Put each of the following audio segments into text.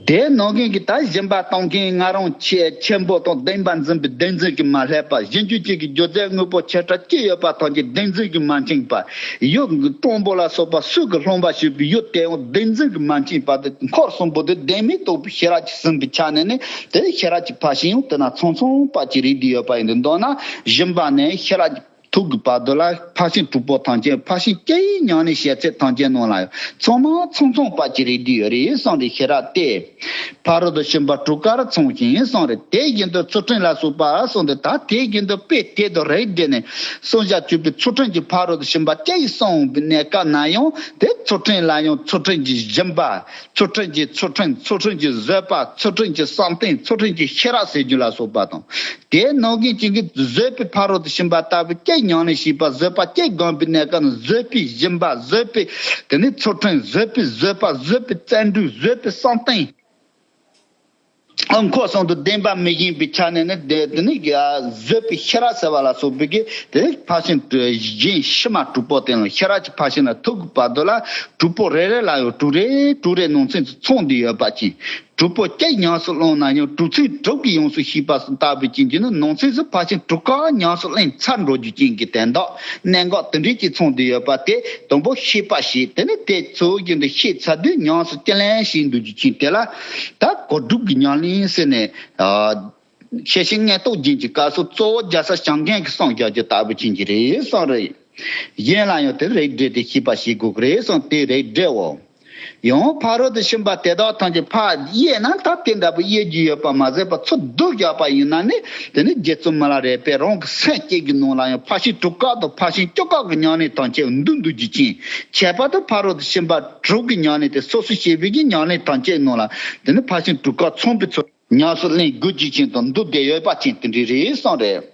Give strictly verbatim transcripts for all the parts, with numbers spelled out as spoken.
དེའི་ནང་ཁུལ་གྱི་ད་སྦྱིན་པ་གཏོང་མཁན་ང་རང་ཆེ་ཆེན་པོ་དང་བདེན་པ་འཛིན་པའི་བདེན་འཛིན་གྱིས་མ་བསླད་པ། གཞན་རྒྱུད་ཅན་གྱི་སྒྱུ་རྩལ་དངོས་པོ་ཆེ་ཕྲ་ཅི་ཡོད་པ་ཐམས་ཅད་བདེན་འཛིན་གྱིས་མ་འཆིང་བ། ཡུལ་སྤྲང་པོ་ལ་སོགས་པ་སུས་ཀྱིས་སློང་བ་ཞུས་པའི་ཡུལ་དེ་ཡང་བདེན་འཛིན་གྱིས་མ་འཆིང་བ་དེ། འཁོར་གསུམ་པོ་དེ་བདེན་མེད་རྟོགས་པའི་ཤེས་རབ་ཀྱིས་ཟིན་པའི་ཆ་ནས་ནི། དེ་ཤེས་རབ་ཀྱི་ཕར་ཕྱིན་ཡང་དེ་ན་ཚང་ཚང་པ་ཅིག་རེད་བསྡད་ཡོད་པ་ཡིན་དུས། མདོར་ན་སྦྱིན་པ་ནས་ཤེས་རབ་ཀྱི་ཐུག་གི་བར་དུ་ལ་ཕར་ཕྱིན་དྲུག་པོ་ཐམས་ཅད། ཕར་ཕྱིན་སྐྱེ་བོའི་ཉམས་ལེན་བྱེད་ཚད་ཐམས་ཅད་ནང་ལ་ཡང་ཚང་མ་ཚང་ཚང་པ་ཅིག་རེད་བསྡད་ཡོད་རེད་གསུངས་ཏེ། ཤེས་རབ་སྟེ། ཕ་རོལ་ཏུ་ཕྱིན་པ་དྲུག་ཀར་མཚུངས་ཤིང་གསུངས་རེད། དེ་བཞིན་དུ་ཚུལ་ཁྲིམས་ལ་སོགས་པ་གསུངས་ཏེ། ད་དེ་བཞིན་དུ་དཔེ་དེ་དང་རིགས་བསྒྲེས་ནས་གསུངས་བཞག་བཅུག་པའི་ཚུལ་ཁྲིམས་ཀྱི་ཕ་རོལ་ཏུ་ཕྱིན་པ་སྐྱེ་བོས་གསུངས་པའི་གནས་སྐབས་ན་ཡང་། དེ་ཚུལ་ཁྲིམས་ལ་ཡང་ཚུལ་ཁྲིམས་ཀྱི་སྦྱིན་པ། ཚུལ་ཁྲིམས་ཀྱི་ཚུལ་ཁྲིམས། ཚུལ་ཁྲིམས་ཀྱི་བཟོད་པ། ཚུལ་ཁྲིམས་ཀྱི་བསམ་གཏན། ཚུལ་ཁྲིམས་ཀྱི་ཤེས་རབ་ཟེར་རྒྱུ་ལ་སོགས་པ་དང་། དེའི་ནང་གི་གཅིག་གིས་བཟོད་པའི་ཕ་རོལ་ཏུ་ཕྱིན་པ་ལྟ་བུ་སྐྱེ་ཉམས་ལེན་བྱེད་པ། བཟོད་པ་སྐྱེ་སྒོམ་པའི་གནས་སྐབས་ན་བཟོད་པའི་སྦྱིན་པ། བཟོད་པའི་དེ་ནི་ཚུལ་ཁྲིམས། བཟོད་པའི་བཟོད་པ། བཟོད་པའི་བརྩོན་འགྲུས། བཟོད་པའི་བསམ་གཏན། ཨ་འཁོར་གསུམ་དུ་བདེན་པ་མི་འགྱུར་བའི་ཆ་ནས་ནི། དེ་དེ་ནི་བཟོད་པའི་ཤེས་རབ་ཟེར་བ་ལ་སོགས་པའི་གི་དེ་ནི་ཕར་ཕྱིན་གཞན་ཕྱི་མ་དྲུག་པོ་དེ་ལ། ཤེས་རབ་ཀྱི་ཕར་ཕྱིན་ལ་ཐུག་གི་བར་དུ་ལ་དྲུག་པོ་རེ་རེ་ལ་ཡང་དྲུག་རེ་དྲུག་རེ་ནང་ཚན་དུ་ཚང་བསྡད་ཡོད་པ་ཅན། དྲུག་པོ་སྐྱེ་ཉམས་སུ་བླངས་ན་ཡང་དྲུག་ཚན་དྲུག་གིས་ཡོངས་སུ་ཤེས་པ་ལྟ་བུ་ཅན་གྱི་ནི། ནང་ཚན་སུ་ཕར་ཕྱིན་དྲུག་ཀ་ཉམས་སུ་ལེན་ཚར་འགྲོ་རྒྱུ་ཅན་གྱི་དོན་དག་གནད་འགག་དེ་འདྲའི་ཅིག་ཚང་བསྡད་ཡོད་པ་དེ། དང་པོ་ཤེས་པ་བྱས། དེ་ནི་དེ་ཚོ་བཞིན་དུ་ཤེས་ཚར་དུས་ཉམས་སུ་ཅི་ལེན་བྱེད་འདུག་རྒྱུ་ཅན་དེ་ལ་ད་གོ་སྒྲུབ་ཀྱི་ཉམས་ལེན་ཟེར་ནས། ཨ། ཤེས་བྱའི་ངེས་རྟོགས་རྒྱན་གྱི་སྐབས་སུ་གཙོ་བོ་རྒྱལ་སྲས་བྱམས་མགོན་གྱིས་གསུངས་བཞག་རྒྱུ་ལྟ་བུ་ཅན་གྱི་རེད་གསུངས་རེད། གཞན་ལ་ཡང་དེ་རིགས་བསྒྲེས་ཏེ་ཤེས་པ་བྱེད་དགོས་ཀྱི་རེད་གསུངས། དེ་རིགས་བསྒྲེའོ། ཡང་ཕ་རོལ་ཏུ་ཕྱིན་པ་དེ་དག་ཐམས་ཅད་ཕར་དབྱེ་ན། ད་དེ་འདྲ་པོ་དབྱེ་རྒྱུ་ཡོད་པ་མ་ཟད་པ། ཚུར་བསྡུ་བཞག་པ་ཡིན་ན་ནི། དེ་ནི་རྗེ་བཙུན་མི་ལ་རས་པས་རང་གི་སེམས་བསྐྱེད་ཀྱི་ནང་ལ་ཡང་ཕར་ཕྱིན་དྲུག་ཀ་དང་ཕར་ཕྱིན་བཅུ་ཀ་གི་ཉམས་ལེན་ཐམས་ཅད་འདུས་འདུས་རྒྱུ་ཅན། ཁྱད་པར་དུ་ཕ་རོལ་ཏུ་ཕྱིན་པ་དྲུག་གི་ཉམས་ལེན་དེ། སོ་སོས་བྱས་པའི་གི་ཉམས་ལེན་ཐམས་ཅད་ནང་ལ། དེ་ནི་ཕར་ཕྱིན་དྲུག་ཀ་ཚང་བའི་ཚུལ། ཉམས་སུ་ལེན་དགོས་རྒྱུ་ཅན་དང་འདུས་བསྡད་ཡོད་པ་ཅན་དེ་འདྲ་རེད་གསུངས་རེད།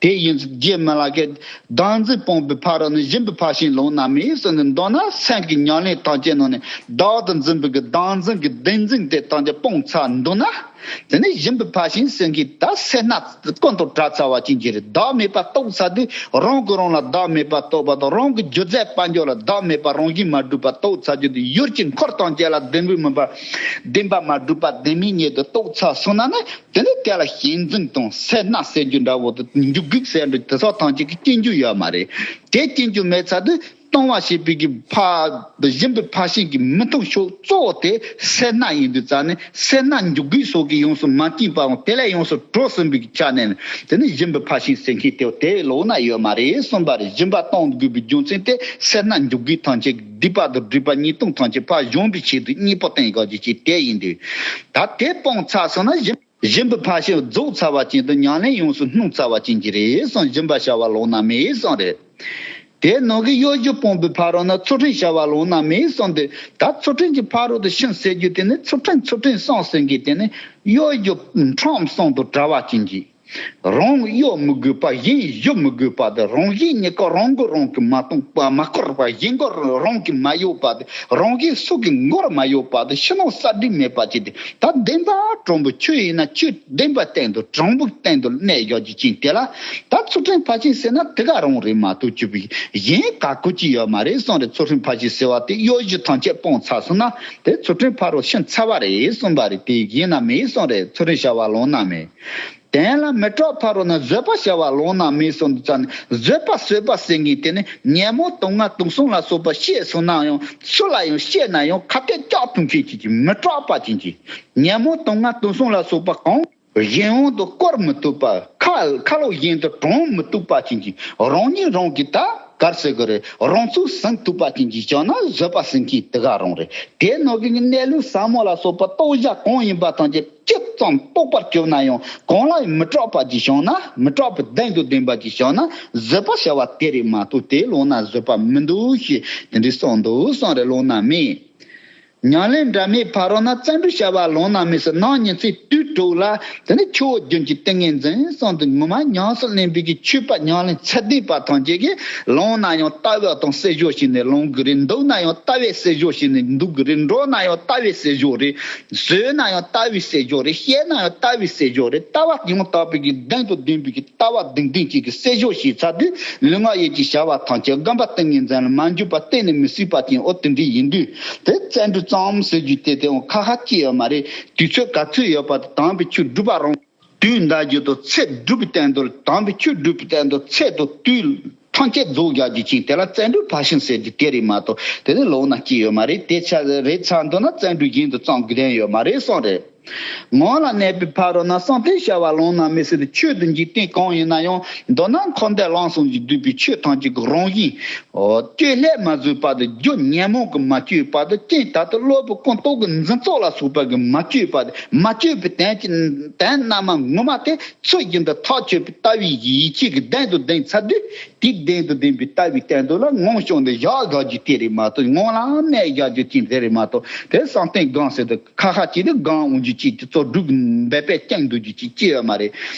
དེ་ཡིན་ཙང་རྗེ་མི་ལ་གིས། བདག་འཛིན་སྤངས་པའི་ཕ་རོལ་ནི། སྦྱིན་པའི་ཕར་ཕྱིན་ལོང་ན་མེད་གསུངས་ནས། མདོར་ན་སེམས་ཀྱི་ཉམས་ལེན་ཐམས་ཅད་ནང་ནས་བདག་ཏུ་འཛིན་པའི་གི་བདག་འཛིན་གྱི་བདེན་འཛིན་དེ་ཐམས་ཅད་སྤངས་ཚར་འདུག་ན། དེ་ནས་སྦྱིན་པའི་ཕར་ཕྱིན་ཟེར་མཁན་ད་སེར་སྣ་ཀུན་ཏུ་བྲལ་ཚར་བ་ཅན་གྱི་རེད། བདག་མེད་པ་རྟོགས་ཚར་དུས། རང་གིས་རང་ལ་བདག་མེད་པ་རྟོགས་པ་དང་། རང་གི་སྒྱུ་རྩལ་དཔལ་འབྱོར་ལ་བདག་མེད་པ་རང་བཞིན་མ་གྲུབ་པ་རྟོགས་ཚར་རྒྱུ་དེ། ཡུལ་གྱི་འཁོར་ཐམས་ཅད་ལ་བདེན་པའི་མིན་པ། བདེན་པ་མ་གྲུབ་པ་བདེན་མེད་ཉིད་དུ་རྟོགས་ཚར་སོང་ན་ནི། དེ་ནི་དེ་ལ་ཞེན་འཛིན་དང་སེར་སྣ་ཟེར་རྒྱུ་འདྲ་བོ་དང་། འཇུག་སྒོ་ཟེར་འདྲ་དེ་ཚོ་ཐམས་ཅད་ཀྱི་སྐྱེ་རྒྱུ་ཡོད་མ་རེད། དེ་སྐྱེ་རྒྱུ་མེད་ཚར་དུས། གཏོང་བ་བྱེད་པའི་གི་ཕ། སྦྱིན་པའི་ཕར་ཕྱིན་གྱི་མི་མཐུན་ཕྱོགས་གཙོ་བོ་དེ་སེར་སྣ་ཡིན་དུས་ཙང་ནས། སེར་སྣ་འཇུག་སྒོ་སོགས་ཀྱིས་ཡོངས་སུ་མ་བཅིངས་པའམ། དེ་ལས་ཡོངས་སུ་གྲོལ་ཟིན་པའི་གི་ཆ་ནས་ནི། དེ་ནི་སྦྱིན་པའི་ཕར་ཕྱིན་ཟེར་མཁན་དེ་དེ་ལོགས་ན་ཡོད་མ་རེད་གསུངས་པ་རེད། སྦྱིན་པ་གཏོང་དགོས་པའི་རྒྱུ་མཚན་དེ། སེར་སྣ་འཇུག་སྒོ་ཐམས་ཅད་སྡིག་པ་དང་སྒྲིབ་པ་ཉེས་ལྟུང་ཐམས་ཅད་ཕར་སྦྱོང་བའི་ཆེད་དུ་གཉེན་པོ་བསྟེན་དགོས་ཀྱི་ཆེད་དེ་ཡིན་དུས། ད་དེ་སྤངས་ཚར་སོང་ན་སྦྱིན། སྦྱིན་པའི་ཕར་ཕྱིན་རྫོགས་ཚར་བ་ཅན་དང་། ཉམས་ལེན་ཡོངས་སུ་སྣུམ་ཚར་བ་ཅན་གྱི་རེད་གསུངས། སྦྱིན་པ་བྱ་བ་ལོང་ན་མེད་གསུངས་རེད། དེ་ནང་གི་གཡོ་སྒྱུ་སྤངས་པའི་ཕ་རོལ་ན། ཚུལ་ཁྲིམས་བྱ་བ་ལོང་ན་མེད་གསུངས་ཏེ། ད་ཚུལ་ཁྲིམས་ཀྱི་ཕ་རོལ་ཏུ་ཕྱིན་ཟེར་རྒྱུ་དེ་ནི། ཚུལ་ཁྲིམས་ཚུལ་ཁྲིམས་གསུམ་ཟེར་མཁན་དེ་ནི་གཡོ་སྒྱུ་ཁྲིམས་གསུམ་དང་བྲལ་བ་ཅན་གྱི། རང་གཡོ་མི་དགོས་པ། གཞན་སྒྱུ་མི་དགོས་པ་དང་། རང་གཞན་གཉིས་ཀ་རང་མགོ་རང་གིས་མ་སྟོང་པ། མ་འཁོར་བ། གཞན་མགོ་རང་གིས་མ་གཡོགས་པ་དང་། རང་གཞན་སུ་གི་མགོར་མ་གཡོགས་པ་དང་། ཕྱི་ནང་གསལ་འགྲིབ་མེད་པ་ཅིག་དེ། ད་བདེན་པ་དྲང་པོ། ཆོས་ཡིན་ན་ཆོས་བདེན་པ་སྟེང་དུ་དྲང་པོ་སྟེང་དུ་གནས་བཞག་རྒྱུ་ཅན་དེ་ལ། ད་ཚུལ་ཁྲིམས་ཕར་ཕྱིན་ཟེར་ན་དེ་ག་རང་རེད་མ་གཏོགས། གཅིག་པུ་གཞན་ག་གོ་ཅི་ཡོད་མ་རེད་གསུངས་རེད། ཚུལ་ཁྲིམས་ཕར་ཕྱིན་ཟེར་བ་དེ་གཡོ་སྒྱུ་ཐམས་ཅད་སྤངས་ཚར་སོང་ན། དེ་ཚུལ་ཁྲིམས་ཕ་རོལ་ཕྱིན་ཚར་བ་རེད་གསུངས་པ་རེད། དེ་ཡིན་ན་མེད་གསུངས་རེད། ཚུལ་ཁྲིམས་བྱ་བ་ལོང་ན་མེད། དེ་ལ་མི་སྐྲག་ཕ་རོལ་ན། བཟོད་པ་བྱ་བ་ལོང་ན་མེད་གསུངས་འདུག་ཙང་ནས། བཟོད་པ་བཟོད་པ་ཟེར་མཁན་དེ་ནི་ཉོན་མོངས་དུག་ལྔ་དུག་གསུམ་ལ་སོགས་པ་བཤད་སོང་ན་ཡང་། སུ་ལ་ཡང་བཤད་ན་ཡང་ཁ་གཏད་བཅག་ཐུབ་མཁན་ཅིག་གི་མི་སྐྲག་པ་ཅན་གྱི། ཉོན་མོངས་དུག་ལྔ་དུག་གསུམ་ལ་སོགས་པ་གང་གཞན་དབང་དུ་བསྐུར་མི་ཐུབ་པ། ཁ་ཁ་ལོ་གཞན་དུ་དྲང་མི་ཐུབ་པ་ཅན་གྱི། རང་ཉིད་རང་གིས་ད་ག་རེ་ཟེར་དགོས་རེད། རང་ཚུགས་ཟིན་ཐུབ་པ་ཅན་གྱི་བྱུང་ན། བཟོད་པ་ཟེར་མཁན་དེ་ག་རང་རེད། དེ་ནང་གི་གནས་ལུགས་ཟབ་མོ་ལ་སོགས་པ་རྟོགས་བྱ་གང་ཡིན་པ་ཐམས་ཅད་ཇི་ཙམ་རྟོགས་པར་གྱུར་ན་ཡང་། གང་ལ་ཡང་མི་སྐྲག་པ་ཅིག་བྱུང་ན། མི་སྐྲག་པའི་གདེང་དང་ལྡན་པ་ཅིག་བྱུང་ན། བཟོད་པ་བྱ་བ་དེ་རེད་མ་གཏོགས། དེ་ལོང་ན་བཟོད་པ་མི་འདུག་ཞེས་དེ་འདྲའི་གསུངས་འདུག་གསུངས་རེད། ལོང་ན་མེད། ཉམས་ལེན་འབྲལ་མེད་ཕ་རོལ་ན། བརྩོན་འགྲུས་བྱ་བ་ལོང་ན་མེད་ཟེར། ནམ་ཉིན་མཚན་དུས་དྲུག་ལ་དེ་ནི་ཆུ་བོ་རྒྱུན་གྱི་ཏིང་ངེ་འཛིན་གསུངས་ཏེ། ངོ་མ་ཉམས་སུ་ལེན་པའི་གི་ཆོས་པ་ཉམས་ལེན་ཚད་ལྡན་པ་ཐམས་ཅད་ཀྱིས། ལོང་ན་ཡང་ལྟ་བ་དང་བསྲེ་སྦྱོར་བྱས་ནས་ལོང་གི་རེད། འདུག་ན་ཡང་ལྟ་བའི་བསྲེ་སྦྱོར་བྱས་ནས་འདུག་གི་རེད། འགྲོ་ན་ཡང་ལྟ་བའི་བསྲེ་སྦྱོར་རེད། ཟོས་ན་ཡང་ལྟ་བའི་བསྲེ་སྦྱོར་རེད། བཤད་ན་ཡང་ལྟ་བའི་བསྲེ་སྦྱོར་རེད། ལྟ་བ་ཡང་དག་པའི་གི་གདེང་དང་ལྡན་པའི་གི་ལྟ་བ་གདེང་ལྡན་ཅིག་གིས་བསྲེ་སྦྱོར་བྱས་ཚར་དུས། ལུས་ངག་ཡིད་ཀྱི་བྱ་བ་ཐམས་ཅད་སྒོམ་པ་ཏིང་ངེ་འཛིན་ལ་མ་འཇུག་པ་གཏན་ནས་མི་སྲིད་པ་ཅན། འོ་དེ་འདྲ་ཡིན་དུས། དེ་བརྩོན་འགྲུས་ ཙམ་ཟེར་རྒྱུ་དེ་དེའང་ཁ་ཁ་ཅིག་ཡོད་མ་རེད། དུས་ཚོད་ག་ཚོད་ཡོད་པ་དེ་དམ་པའི་ཆོས་སྒྲུབ་པ་རང་དུས་འདའ་རྒྱུ་དང་ཚེ་སྒྲུབ་པའི་སྟེང་དུ་དམ་པའི་ཆོས་སྒྲུབ་པའི་སྟེང་དུ་ཚེ་དང་དུས་ཐམས་ཅད་རྫོགས་རྒྱག་རྒྱུ་ཅིག་དེ་ལ་བརྩོན་འགྲུས་ཕར་ཕྱིན་ཟེར་རྒྱུ་དེ་རེད་མ་གཏོགས་དེ་ནི་ལོགས་ན་ཅི་ཡོད་མ་རེད། དེ་ཆ་རེད་ཚར་འདུག་ན་བརྩོན་འགྲུས་གཞན་དུ་བརྩམ་དགོས་དོན་ཡོད་མ་རེད་གསུངས་རེད། ངང་ལ་གནས་པའི་ཕ་རོལ་ན་བསམ་གཏན་བྱ་བ་ལོང་ན་མི་སྲིད་དུ་ཆོས་དང་འཇིག་རྟེན་གང་ཡིན་ན་ཡང་མདོར་ན་འཁོར་འདས་བླངས་བསམ་གྱིས་བསྡུས་པའི་ཆོས་ཐམས་ཅད་ཀྱི་རང་བཞིན། ཨོ། བཅོས་ལྷད་མ་བཟོད་པ་དང་རྒྱུ་ཉོན་མོངས་ཀྱིས་མ་བཅོས་པ་དང་རྐྱེན་ད་ལྟ་གློ་བུར་ཀུན་རྟོག་གི་འཛིན་ཚོགས་ལ་སོགས་པ་གིས་མ་བཅོས་པ་དང་མ་བཅོས་པའི་དོན་གྱི་དོན་རྣལ་མ་ངོ་མ་དེ་ཚུལ་བཞིན་དུ་ཐག་ཆོད་པའི་ལྟ་བའི་ཡིད་ཆེས་ཀྱི་གདེང་དུ་ལྡན་ཚར་དུས། དེའི་གདེང་དུ་ལྡན་པའི་ལྟ་བའི་སྟེང་དུ་ལ་ངང་བྱུང་སྟེ་བཞག་བཞག་རྒྱུ་དེ་རེད་མ་གཏོགས་ངང་ལ་གནས་བཞག་རྒྱུ་ཅིག་དེ་རེད་མ་གཏོགས་དེ་བསམ་གཏན་སྒོམ་ཟེར་དུས་ཁ་ཁ་ཅིག་དེ་སྒོམ་འོང་རྒྱུ་ཅིག་དེ་ཚོ་སྒྲུབ་འབད་པས་སྐྱོང་འདུག་རྒྱུ་ཅིག་ཅི་ཡོད་མ་རེད།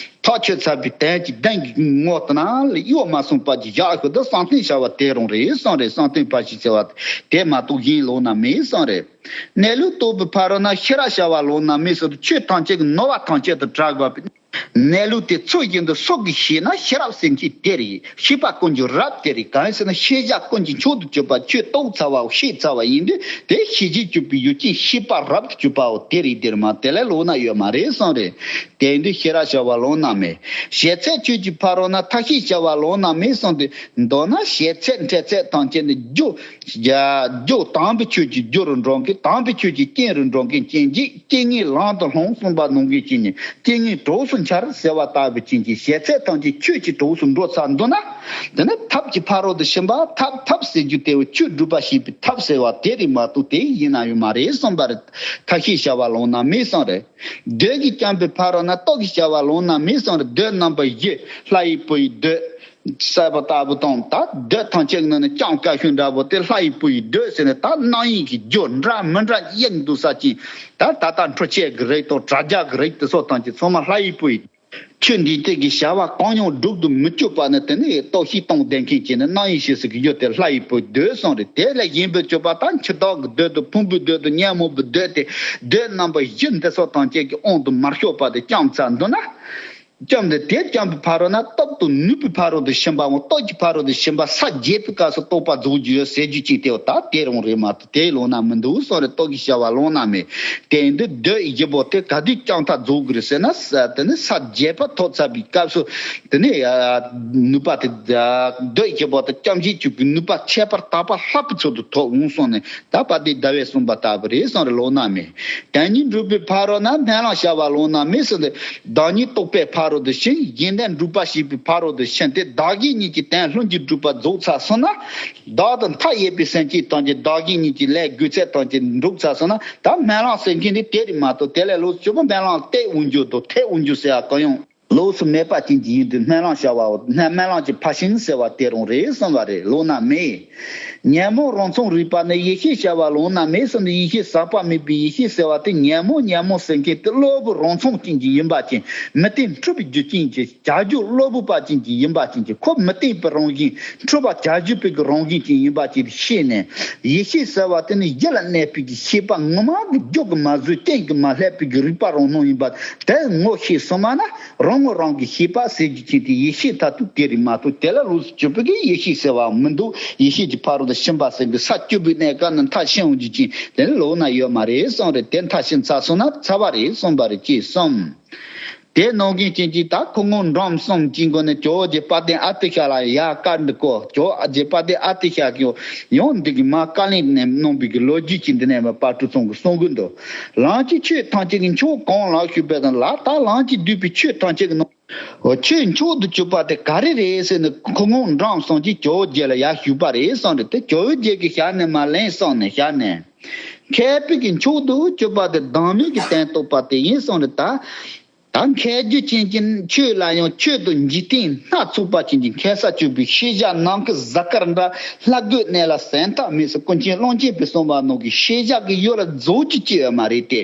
ཐག་ཆོད་ཚར་བའི་དོན་གྱི་གདེང་གི་ངོ་དེ་ན་ལ་གཡོ་མ་སོང་བར་གྱི་བཞག་ཤོག་དེ་བསམ་གཏན་བྱ་བ་དེ་རང་རེད་གསུངས་རེད། བསམ་གཏན་ཕར་ཕྱིན་བྱ་བ་དེ་མ་གཏོགས་གཞན་ལོགས་ན་མེད་གསུངས་རེད། གནས་ལུགས་རྟོགས་པའི་ཕ་རོལ་ན་ཤེས་རབ་བྱ་བ་ལོང་ན་མི་སྲིད་དུ་ཆོས་ཐམས་ཅད་ཀྱི་ནོར་བ་ཐམས་ཅད་དུ་གྲགས་པ། གནས་ལུགས་དེ་ཚུལ་བཞིན་དུ་སོ་གིས་ཤེས་ན་ཤེས་རབ་སེམས་ཅན་དེ་རེད། ཤེས་པ་ཀུན་གྱི་རབ་དེ་རེད། གང་ཡིན་ཟེར་ན་ཤེས་བྱ་ཀུན་གྱི་མཆོག་ཏུ་གྱུར་པ་ཆོས་རྟོགས་ཚར་བའོ་ཤེས་ཚར་བ་ཡིན་དུས་དེ་ཤེས་བྱེད་གྱུར་པའི་ཡུལ་ཅན་ཤེས་པ་རབ་ཏུ་གྱུར་པའོ་དེ་རེད། དེར་མ་དེ་ལས་ལོགས་ན་ཡོད་མ་རེད་གསུངས་རེད། དེ་ཡིན་དུས་ཤེས་རབ་བྱ་བ་ལོང་ན་མེད། བྱེད་ཚད་ཆོས་ཀྱི་ཕ་རོལ་ན་ཐབས་ཤེས་བྱ་བ་ལོང་ན་མེད་གསུངས་དུས་མདོར་ན་བྱེད་ཚད་འབྲས་ཚད་ཐམས་ཅད་ནི་རྒྱུ། རྒྱུ་དམ་པའི་ཆོས་ཀྱི་རྒྱུ་རུ་འགྲོ་མཁན་དམ་པའི་ཆོས་ཀྱི་རྐྱེན་རུ་འགྲོ་མཁན་ཅན་གྱི་རྐྱེན་ངན་ལམ་དུ་ལྷུང་གསུངས་པ་ནང་བཞིན་བྱས་ནས་རྐྱེན་ངན་གྲོགས་སུ་འཆར་ཟེར་བ་ལྟ་བུ་ཅན་གྱི་བྱེད་ཚད་ཐམས་ཅད་ཆོས་ཀྱི་གྲོགས་སུ་འགྲོ་ཚར་འདུག་ན། དེ་ནི་ཐབས་ཀྱི་ཕ་རོལ་ཏུ་ཕྱིན་པ་ཐབས་ཐབས་ཟེར་རྒྱུ་དེ་བས་ཆོས་སྒྲུབ་པ་ཞེས་པའི་ཐབས་ཟེར་བ་དེ་རེད་མ་གཏོགས་དེ་ཡིན་ན་ཡོད་མ་རེད་གསུངས་པ་རེད། ཐབས་ཤེས་བྱ་བ་ལོང་ན་མེད་གསུངས་རེད། འདོད་ཀྱིས་བསྐྱངས་པའི་ཕ་རོལ་ན་རྟོགས་ཀྱིས་བྱ་བ་ལོང་ན་མེད་གསུངས་རེད། འདོད་རྣམ་པ་བཞི་ལྷ་ཡི་བུ་ཡི་འདོད། ཟེར་བ་ལྟ་བུ་དང་ད་འདོད་ཐམས་ཅད་ནི་ནི་ལྕམ་བཀའ་བཞིན་འདྲ་བོ་དེ་ལྷ་ཡི་བུ་ཡི་འདོད་ཟེར་ནས་ད་རྣམ་གཡེང་གི་རྒྱུ་འདྲ་མི་འདྲ་གཡེང་འདུག་ས་ཅིག་ད་ད་ལྟ་འཕྲུལ་ཆས་ཀྱི་རིགས་དང་དྲ་རྒྱ་གི་རིགས་དེ་ཚོ་ཐམས་ཅད་ཚང་མ་ལྷ་ཡི་བུ་ཡི་ཆོས་འདི་ལྟས་ཀྱི་བྱ་བ་གང་ཡང་སྒྲུབ་ཏུ་མི་བཅུག་པ་ནི་དེ་ནི་རྟོག་ཞིབ་གཏོང་བསྡད་མཁན་གྱི་ནི་རྣམ་གཡེང་བྱེད་སྲིད་ཀྱི་རྒྱུ་དེ་ལྷ་ཡི་བུ་འདོད་གསུངས་རེད། དེ་ལས་གཞན་པའི་སྤྱོད་པ་ད་འཆི་བདག་གི་འདོད་དང་ཕུང་པོའི་འདོད་དང་ཉོན་མོངས་པའི་འདོད་དེ་འདོད་རྣམ་པ་བཞི་འདི་ཚོ་ཐམས་ཅད་ཀྱི་དབང་དུ་མ་ཤོར་བ་དེ་བསྐྱངས་ཚར་འདུག་ན། བཅོམ་སྟེ་དེ་བཅོམ་པའི་ཕ་རོལ་ན་སྟོབས་དང་ནུས་པའི་ཕ་རོལ་ཏུ་ཕྱིན་པའམ་སྟོབས་ཀྱི་ཕ་རོལ་ཏུ་ཕྱིན་པ་ས་བརྒྱད་པའི་སྐབས་སུ་རྟོགས་པ་རྫོགས་རྒྱུ་ཡོད་ཟེར་རྒྱུ་ཅིག་དེའོ་ད་དེ་རང་རེད་མ་གཏོགས་དེའི་ལོགས་ན་མི་འདུག་གསུངས་རེད། རྟོགས་ཀྱིས་བྱ་བ་ལོང་ན་མེད། དེ་ཡིན་དུས་འདོད་བཞི་པོ་དེ་ག་དུས་བསྐྱངས་ཐག་རྫོགས་དགོས་རེད་ཟེར་ན་ས་དེ་ནི་ས་བརྒྱད་པ་ཐོབ་ཚར་བའི་སྐབས་སུ་དེ་ནི་ནུས་པ་དེ་འདོད་བཞི་པོ་དེ་བཅོམ་བྱེད་ཅིག་གི་ནུས་པ་ཁྱད་པར་དག་པ་ལྷག་པའི་ཚུལ་དུ་ཐོབ་འོང་གསུངས་ནས། ད་པ་དེ་ཟླ་བས་གསུངས་པ་ལྟ་བུ་རེད་གསུངས་རེད། ལོང་ན་མེད། དོན་གཉིས་འགྲུབ་པའི་ཕ་རོལ་ན་སྨོན་ལམ་བྱ་བ་ལོང་ན་མེད་ཟེར་ཏེ། བདག་ཉིད་རྟོགས་པའི་ཕ་རོལ་ཏུ་ཕྱིན། གཞན་དོན་སྒྲུབ་པ་ཞེས་པའི་ཕ་རོལ་ཏུ་ཕྱིན་ཏེ་བདག་གཞན་གཉིས་ཀྱི་དོན་ལྷུན་གྱིས་གྲུབ་པ་རྫོགས་ཚར་སོང་ན། བདག་དང་མཐའ་ཡས་པའི་སེམས་ཅན་ཐམས་ཅད་བདག་གཞན་གཉིས་ཀྱི་ལས་དགོས་ཚད་ཐམས་ཅད་འགྲུབ་ཚར་སོང་ན་ད་སྨོན་ལམ་ཟེར་མཁན་དེ་དེ་རེད་མ་གཏོགས་དེ་ལས་ལོགས་སུ་སྤྱོད་པ་སྨོན་ལམ་གཏད་འོང་རྒྱུ་དང་ཐེབས་འོང་རྒྱུ་ཟེར་བ་གང་ཡང་། ལོགས་སུ་མེད་པ་ཅན་གྱི་ཡིན་དུས་སྨོན་ལམ་བྱ་བའོ། སྨོན་ལམ་གྱི་ཕར་ཕྱིན་ཟེར་བ་དེ་རང་རེད་གསུངས་པ་རེད། ལོང་ན་མེད། ཉོན་མོངས་རང་མཚང་རིག་པ་ནི་ཡེ་ཤེས་བྱ་བ་ལོང་ན་མེད་གསུངས་ནས་ཡེ་ཤེས་ཟག་པ་མེད་པའི་ཡེ་ཤེས་ཟེར་བ་དེ་ཉོན་མོངས་ཉོན་མོངས་ཟེར་མཁན་དེ་གློ་བུར་རང་མཚང་ཅན་གྱི་ཡིན་པ་ཅན་མི་རྟེན་འཁྲུལ་པའི་རྒྱུ་ཅན་གྱི་བྱ་རྒྱུ་གློ་བུར་པ་ཅན་གྱི་ཡིན་པ་ཅན་གྱི་ཁོ་མི་རྟེན་པའི་རང་བཞིན་འཁྲུལ་པ་བྱ་རྒྱུ་པའི་གི་རང་བཞིན་ཅན་ཡིན་པ་ཅན་དེ་ཤེས་ནས་ཡེ་ཤེས་ཟེར་བ་དེ་ནི་ཡིད་ལ་གནས་པའི་གི་ཤེས་པ་ངོ་མ་གི་རྒྱུ་གི་མ་བཟོད་རྐྱེན་གྱིས་མ་བསླད་པའི་གི་རིག་པ་རང་སྣང་ཡིན་པ་དེ་ངོ་ཤེས་སོང་མ་ན། རང་ངོ་རང་གི་ཤེས་པ་ཟེར་རྒྱུ་ཅན་དེ་ཡེ་ཤེས་མཐར་ཐུག་དེ་རེད་མ་གཏོགས་དེ་ལ་ལོགས་སུ་གྱུར་པའི་གི་ཡེ་ཤེས་ཟེར་བ་མི་འདུག་ཡེ་ཤེས་ཀྱི་ཕ་རོལ་ཏུ་ཕྱིན་པ་ཟེར་གི་ས་བཅུ་པའི་གནས་སྐབས་ནི་མཐར་ཕྱིན་འོང་རྒྱུ་ཅན་དེ་ནི་ལོགས་ན་ཡོད་མ་རེད་གསུངས་རེད། དེ་མཐར་ཕྱིན་ཚར་སོང་ན་ཚར་བ་རེད་གསུངས་པ་རེད་ཅེས་གསུངས། དེ་ནང་བཞིན་ཅན་གྱི་ད་ཁོ་ངོ་འབྲོམ་གསུམ་གྱི་མགོ་ནས་ཇོ་བོ་རྗེ་དཔལ་ལྡན་ཨ་ཏི་ཤ་ལ་ཡར་བཀའ་འདི་བསྐོར། ཇོ་བོ་རྗེ་དཔལ་ལྡན་ཨ་ཏི་ཤ་གི་ཡང་འདི་གི་མ་བཀའ་ལན་ནས་གནང་བའི་གི་ལོ་རྒྱུས་ཀྱི་འདི་ནས་མ་དཔལ་སྤྲུལ་ཚང་གི་གསུང་གི་འདུག་ལམ་གྱི་ཆོས་ཐམས་ཅད་ཀྱི་མཆོག་གང་ལགས་ཞུས་པས་དང་ལ་ད་ལམ་གྱིས་བསྡུས་པའི་ཆོས་ཐམས་ཅད་ཀྱི་ནང་། འོ་ཆོས་མཆོག་ཏུ་གྱུར་པ་དེ་ག་རེ་རེད་ཟེར་ནས་ཁོ་ངོ་འབྲོམ་གསུམ་གྱིས་ཇོ་བོ་རྗེ་ལ་ཡར་ཞུས་པ་རེད་གསུངས་རེད། དེ་ཇོ་བོ་རྗེ་གིས་ཞལ་ནས་མར་ལན་གསུངས་ནས་ཞལ་ནས། མཁས་པའི་གི་མཆོག་ཏུ་གྱུར་པ་དེ་བདག་མེད་ཀྱི་དོན་རྟོགས་པ་དེ་ཡིན་གསུངས་རེད་ད། ད་མཁས་རྒྱུ་ཅན་གྱི་ཆོས་ལ་ཡང་ཆོས་དང་འཇིག་རྟེན་སྣ་ཚོགས་པ་ཅན་གྱི་མཁས་ས་སྤྱོད་པའི་ཤེས་བྱ་ནམ་མཁའི་གཟའ་སྐར་འདྲ་ལྷ་སྒོའི་གནས་ལ་ཟད་མཐའ་མེད་ས་ཀུན་མཁྱེན་ཀློང་ཆེན་པའི་གསུངས་པ་ནང་གི་ཤེས་བྱ་གི་ཡུལ་ལ་རྫོགས་རྒྱུ་ཅི་ཡོད་མ་རེད་དེ།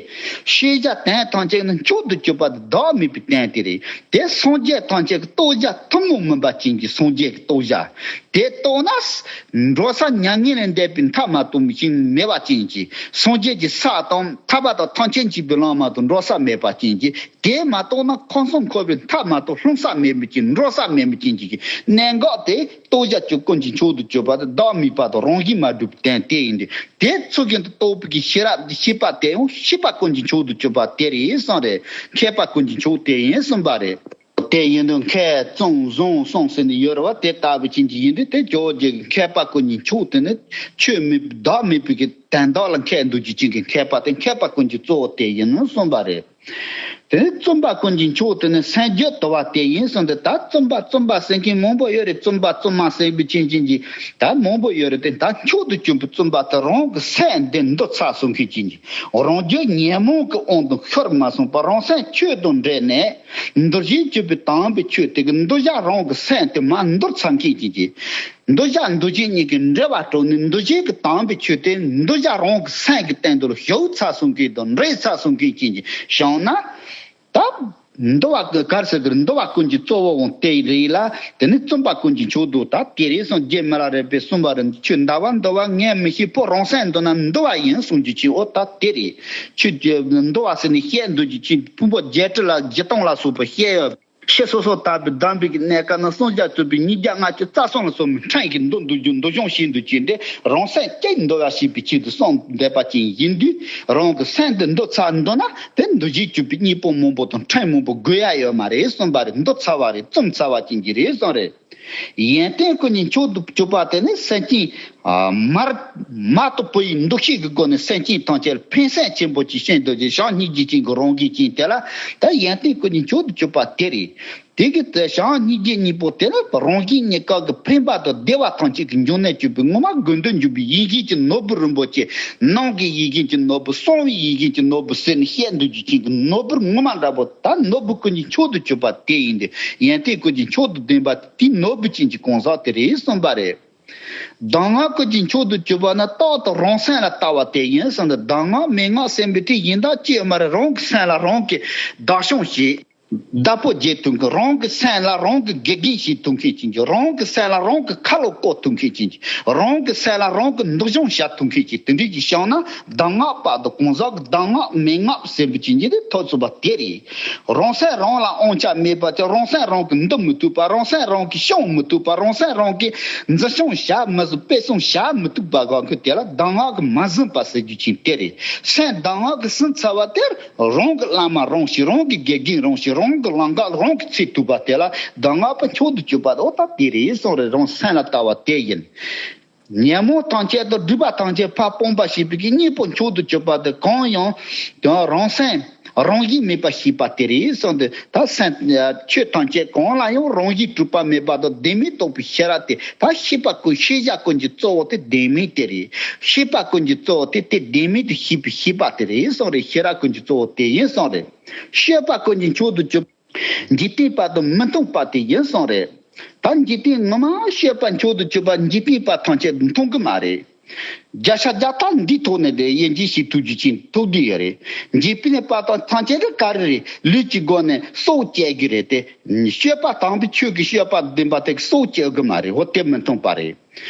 ཤེས་བྱ་དོན་ཐམས་ཅད་ནི་མཆོག་ཏུ་གྱུར་པ་དེ་བདག་མེད་པའི་དོན་དེ་རེད་དེ། སངས་རྒྱས་ཐམས་ཅད་ཀྱི་རྟོགས་བྱ་ཐུན་མོང་མིན་པ་ཅན་གྱི་སངས་རྒྱས་ཀྱི་རྟོགས་བྱ་དེ་རྟོགས་ན། འགྲོ་ས་མྱ་ངན་ལས་འདས་པའི་མཐའ་མ་དུ་ཞིང་མེད་པ་ཅན་གྱི་སངས་རྒྱས་ཀྱི་ས་དང་ཐར་པ་དང་ཐམས་ཅད་མཁྱེན་པའི་ལམ་མ་དང་འགྲོ་ས་མེད་པ་ཅན་གྱི་དེ་མ། མ་གཏོགས་ན་ཁམས་གསུམ་འཁོར་བའི་མཐའ་མ་གཏོགས་ལྷུང་བཟེད་མེད་པའི་ཅིང་འགྲོ་བཟེད་མེད་པའི་ཅིང་གི་གནད་འགག་དེ་རྟོགས་བྱ་ཀུན་གྱི་མཆོག་ཏུ་གྱུར་པ་དེ་བདག་མེད་པ་དང་རང་བཞིན་མ་གྲུབ་པའི་དོན་དེ་ཡིན་ཏེ། དེ་ཚུལ་བཞིན་དུ་རྟོགས་པའི་ཤེས་རབ་ཤེས་པ་དེ་ཡང་ཤེས་པ་ཀུན་གྱི་མཆོག་ཏུ་གྱུར་པ་དེ་རེད་གསུངས་རེད། མཁས་པ་ཀུན་གྱི་མཆོག་དེ་ཡིན་གསུངས་པ་རེད། དེ་ཡིན་དུས་མཁས་བཙུན་བཟང་གསུམ་ཟེར་ནས་ཡོད་རེད་བ། དེ་ལྟ་བུ་ཅན་གྱི་ཡིན་དུས་དེ་ཇོ་བོ་རྗེ་གི་མཁས་པ་ཀུན་གྱི་མཆོག་དེ་ནི་ཆོས་མེད་བདག་མེད་པའི་གི་དོན་དག་ལ་མཁས་འདུག་རྒྱུ་ཅན་གྱི་མཁས་པ་དེ་མཁས་པ་ཀུན་གྱི་གཙོ་བོ་དེ་ཡིན་ནོ་གསུངས་པ་རེད། དེ་ནི་བཙུན་པ་ཀུན་གྱི་མཆོག་དེ་ནི་སེམས་རྒྱུད་དུལ་བ་དེ་ཡིན་གསུངས་ཏེ། ད་བཙུན་པ་བཙུན་པ་ཟེར་མཁན་མང་པོ་ཡོད་རེད། བཙུན་པ་བཙུན་མ་ཟེར་བའི་ཅན་ཅན་གྱི་ད་མང་པོ་ཡོད་རེད་དེ། ད་མཆོག་ཏུ་གྱུར་པའི་བཙུན་པ་དེ་རང་གི་སེམས་འདི་འདུལ་ཚར་སོང་མཁན་ཅན་གྱི། རང་རྒྱུད་ཉོན་མོངས་ཀྱི་དབང་དུ་ཤོར་མ་སོང་བར་རང་སེམས་ཆོས་དང་འདྲེས་ནས་འདུལ་བྱའི་སྤྱོད་པའི་དམ་པའི་ཆོས་དེ་གི་འདུལ་བྱ་རང་གི་སེམས་དེ་མར་འདུལ་ཚར་མཁན་ཅན་གྱི། འདུལ་བྱ་འདུལ་བྱེད་གཉིས་ཀྱི་འབྲེལ་བ་གྲོལ་ནས་འདུལ་བྱེད་ཀྱི་དམ་པའི་ཆོས་དེ་འདུལ་བྱ་རང་གི་སེམས་ཀྱི་སྟེང་དུ་ཞུགས་ཚར་སོང་མཁན་དང་འདྲེས་ཚར་སོང་མཁན་ཅན་གྱི་བྱུང་ན། ད་འདུལ་བ་ག་རེ་ཟེར་གི་རེད། འདུལ་བ་ཀུན་གྱི་གཙོ་བོ་འོང་དེ་རེད་ལ། དེ་ནི་བཙུན་པ་ཀུན་གྱི་མཆོག་ཏུ་ད་དེ་རེད་གསུངས། རྗེ་མི་ལ་རས་པས་གསུངས་པ་རེད། ཆོས་འདུལ་བ་འདུལ་བ་ངས་མི་ཤེས། ཕོ་རང་སེམས་འདུལ་ན་འདུལ་བ་ཡིན་གསུངས་རྒྱུ་ཅན། འོ་ད་དེ་རེད། ཆོས་ཀྱི་འདུལ་བ་ཟེར་ནས་བཤད་འདུག་རྒྱུ་ཅན། ཕུང་པོ་བརྒྱད་ཁྲི་ལ་བཞི་སྟོང་ལ་སོགས་པ་བཤད་ཡོད། ཤེས་སོ་སོ་ལྟ་བུའི་གདམས་པའི་གནས་སྐབས་ན་སུམ་བརྒྱ་བཅུ་པའི་ཉིས་བརྒྱ་ལྔ་བཅུ་རྩ་གསུམ་ལ་སོགས་པའི་ཕྲན་གྱིས་འདུལ་འདུལ་རྒྱུ་འདུལ་སྦྱོང་བྱེད་འདུག་རྒྱུ་འདི་རང་སེམས་ཀྱིས་འདུལ་བ་བྱེད་པའི་ཆེད་དུ་གསུངས་བསྡད་པ་ཅན་ཡིན་དུས། རང་གི་སེམས་འདི་འདུལ་ཚར་འདུག་ན་དེ་འདུལ་བྱའི་སྤྱོད་པའི་གཉེན་པོ་མང་པོ་དང་ཕྲན་མང་པོ་དགོས་ཡ་ཡོད་མ་རེད་གསུངས་པ་རེད། འདུལ་ཚར་བ་རེད། བཙུམ་ཚར་བ་ཅན་གྱི་རེད་གསུངས་རེད། ཡོན་ཏན་ཀུན་གྱི་མཆོག་ཏུ་གྱུར་པ་དེ་ནི་སེམས་ཅན་མར་མ་དང་བུ་ཡི་འདུ་ཤེས་ཀྱི་སྒོ་ནས་སེམས་ཅན་ཐམས་ཅད་ལ་ཕན་སེམས་ཆེན་པོ་ཅིག་བྱེད་འདོད་ཀྱི་བྱམས་སྙིང་རྗེ་ཅན་གྱི་རང་བཞིན་ཅན་དེ་ལ་ད་ཡོན་ཏན་ཀུན་གྱི་མཆོག་ཏུ་གྱུར་པ་དེ་རེད། དེ་གི་དེ་བྱམས་སྙིང་རྗེ་གཉིས་པོ་དེ་ནི་རང་བཞིན་གཉིས་ཀ་གི་ཕན་པ་དང་བདེ་བ་ཐམས་ཅད་ཀྱི་འབྱུང་གནས་གྱུར་པའི་ངོ་མ་དགོས་འདོད་འཇོམས་པའི་ཡིད་བཞིན་གྱི་ནོར་བུ་རིན་པོ་ཆེ། ནང་གི་ཡིད་བཞིན་གྱི་ནོར་བུ། གསང་བའི་ཡིད་བཞིན་གྱི་ནོར་བུ་ཟེར་ནས་བཤད་འདོད་ཀྱི་ཅན་གྱི་ནོར་བུ་ངོ་མ་འདྲ་པོ། ད་ནོར་བུ་ཀུན་གྱི་མཆོག་ཏུ་གྱུར་པ་དེ་ཡིན་ཏེ། ཡོན་ཏན་ཀུན་གྱི་མཆོག་ཏུ་ལྡན་པ་དེ་ནོར་བུ་ཅན་གྱི་གང་ཟག་དེ་རེད་གསུངས་པ་རེད། གདམས་ངག་ཀུན་གྱི་མཆོག་ཏུ་གྱུར་པ་ནི་རྟག་ཏུ་རང་སེམས་ལ་ལྟ་བ་དེ་ཡིན་གསུངས་ཏེ། གདམས་ངག་མན་ངག་ཟེར་བའི་དེ་གཞན་དག་ཅི་ཡང་མ་རེད། རང་གི་སེམས་ལ་རང་གིས་བདག་སྐྱོང་བྱེད། བདག་པོ་བྱེད་ཐུབ་མཁན། རང་གི་སེམས་ལ་རང་གིས་དགེ་རྒན་བྱེད་ཐུབ་མཁན་ཅན་གྱི། རང་གི་སེམས་ལ་རང་གིས་ཁ་ལོ་བསྐོ་ཐུབ་མཁན་ཅན་གྱི། རང་གི་སེམས་ལ་རང་གིས་འདུལ་སྦྱོང་བྱ་ཐུབ་མཁན་ཅན་དེ་འདྲ་ཅིག་བྱུང་ན། གདམས་ངག་པ་དང་གང་ཟག་གི་གདམས་ངག་མན་ངག་ཟེར་བའི་ཅན་གྱི་དེ་ཐོབ་ཚུགས་པ་དེ་རེད། རང་སེམས་རང་ལ་དབང་ཆ་མེད་པ་དེ། རང་སེམས་རང་གིས་འདུལ་མི་ཐུབ་པ། རང་སེམས་རང་གིས་སྐྱོང་མི་ཐུབ་པ། རང་སེམས་རང་གིས་འཛིན་སྐྱོང་བྱ་མི་ཐུབ། སྤེལ་གསུམ་བྱ་མི་ཐུབ་པ་གང་ཁུལ་དེ་ལ་གདམས་ངག་གིས་མ་ཟིན་པ་ཟེར་རྒྱུ་ཅན་དེ་རེད། སེམས་གདམས་ངག་གིས་ཟིན་ཚར་བ་དེར། རང་གི་བླ་མ་རང་བྱེད། རང་གི་དགེ་རྒན་རང་བྱེད། རང་གི་ལམ་ཁ་རང་གིས་འཚོལ་ཐུབ་པ་དེ་ལ་གདམས་ངག་པ་མཆོག་ཏུ་གྱུར་པ་དེ། འོ་ད་དེ་རེད་གསུངས་རེད། རང་སེམས་ལ་ལྟ་བ་དེ་ཡིན། ཉོན་མོངས་ཐམས་ཅད་དང་སྒྲིབ་པ་ཐམས་ཅད་ཕར་སྤངས་པ་ཞེས་པའི་གི་གཉེན་པོ་མཆོག་ཏུ་གྱུར་པ་དེ་གང་ཡང་དེ་རང་སེམས་རང་བཞིན་མེད་པ་ཤེས་པ་དེ་རེད་གསུངས་ཏེ། ད་སེམས་ཆོས་ཐམས་ཅད་གང་ལ་ཡང་རང་བཞིན་གྲུབ་པ་མེད་པ་དང་བདེན་མེད་རྟོགས་པའི་ཤེས་རབ་དེ། ད་ཤེས་པ་ཀུན། ཤེས་བྱ་ཀུན་གྱི་གཙོ་བོ་དེ་བདེན་མེད་དེ་རེད། ཤེས་པ་ཀུན་གྱི་གཙོ་བོ་དེ་དེ་བདེན་མེད་དུ་ཤེས་པའི་ཤེས་པ་དེ་རེད་གསུངས་རེད། ཤེས་རབ་ཀུན་གྱི་གཙོ་བོ་དེ་ཡིན་གསུངས་རེད། སྤྱོད་པ་ཀུན་གྱི་མཆོག་ཏུ་གྱུར། འཇིག་རྟེན་པ་དང་མི་མཐུན་པ་དེ་ཡིན་གསུངས་རེད། ད་འཇིག་རྟེན་ངོ་མ་སྤྱོད་པ་མཆོག་ཏུ་གྱུར་པ་འཇིག་རྟེན་པ་ཐམས་ཅད་མཐུན་གི་མ་རེད། བརྒྱ་ཆ་བརྒྱ་ཐག་འདིའི་ཐོག་ནས་དེ་དབྱེ་འབྱེད་བྱེད་ཐུབ་རྒྱུ་ཅན་ཐུབ་བསྡད་ཡོད་རེད། འཇིག་རྟེན་པ་དང་ཐམས་ཅད་ཀྱི་ག་རེ་རེད། ལུས་ཀྱི་སྒོ་ནས་སྲོག་བཅད་རྒྱུ་རེད་དེ། སྤྱོད་པ་དམ་པའི་ཆོས་ཀྱི་སྤྱོད་པ་ལྡན་པ་དེ་སྲོག་བཅད་གི་མ་རེད། འོ་དེ་མི་མཐུན་པ་རེད།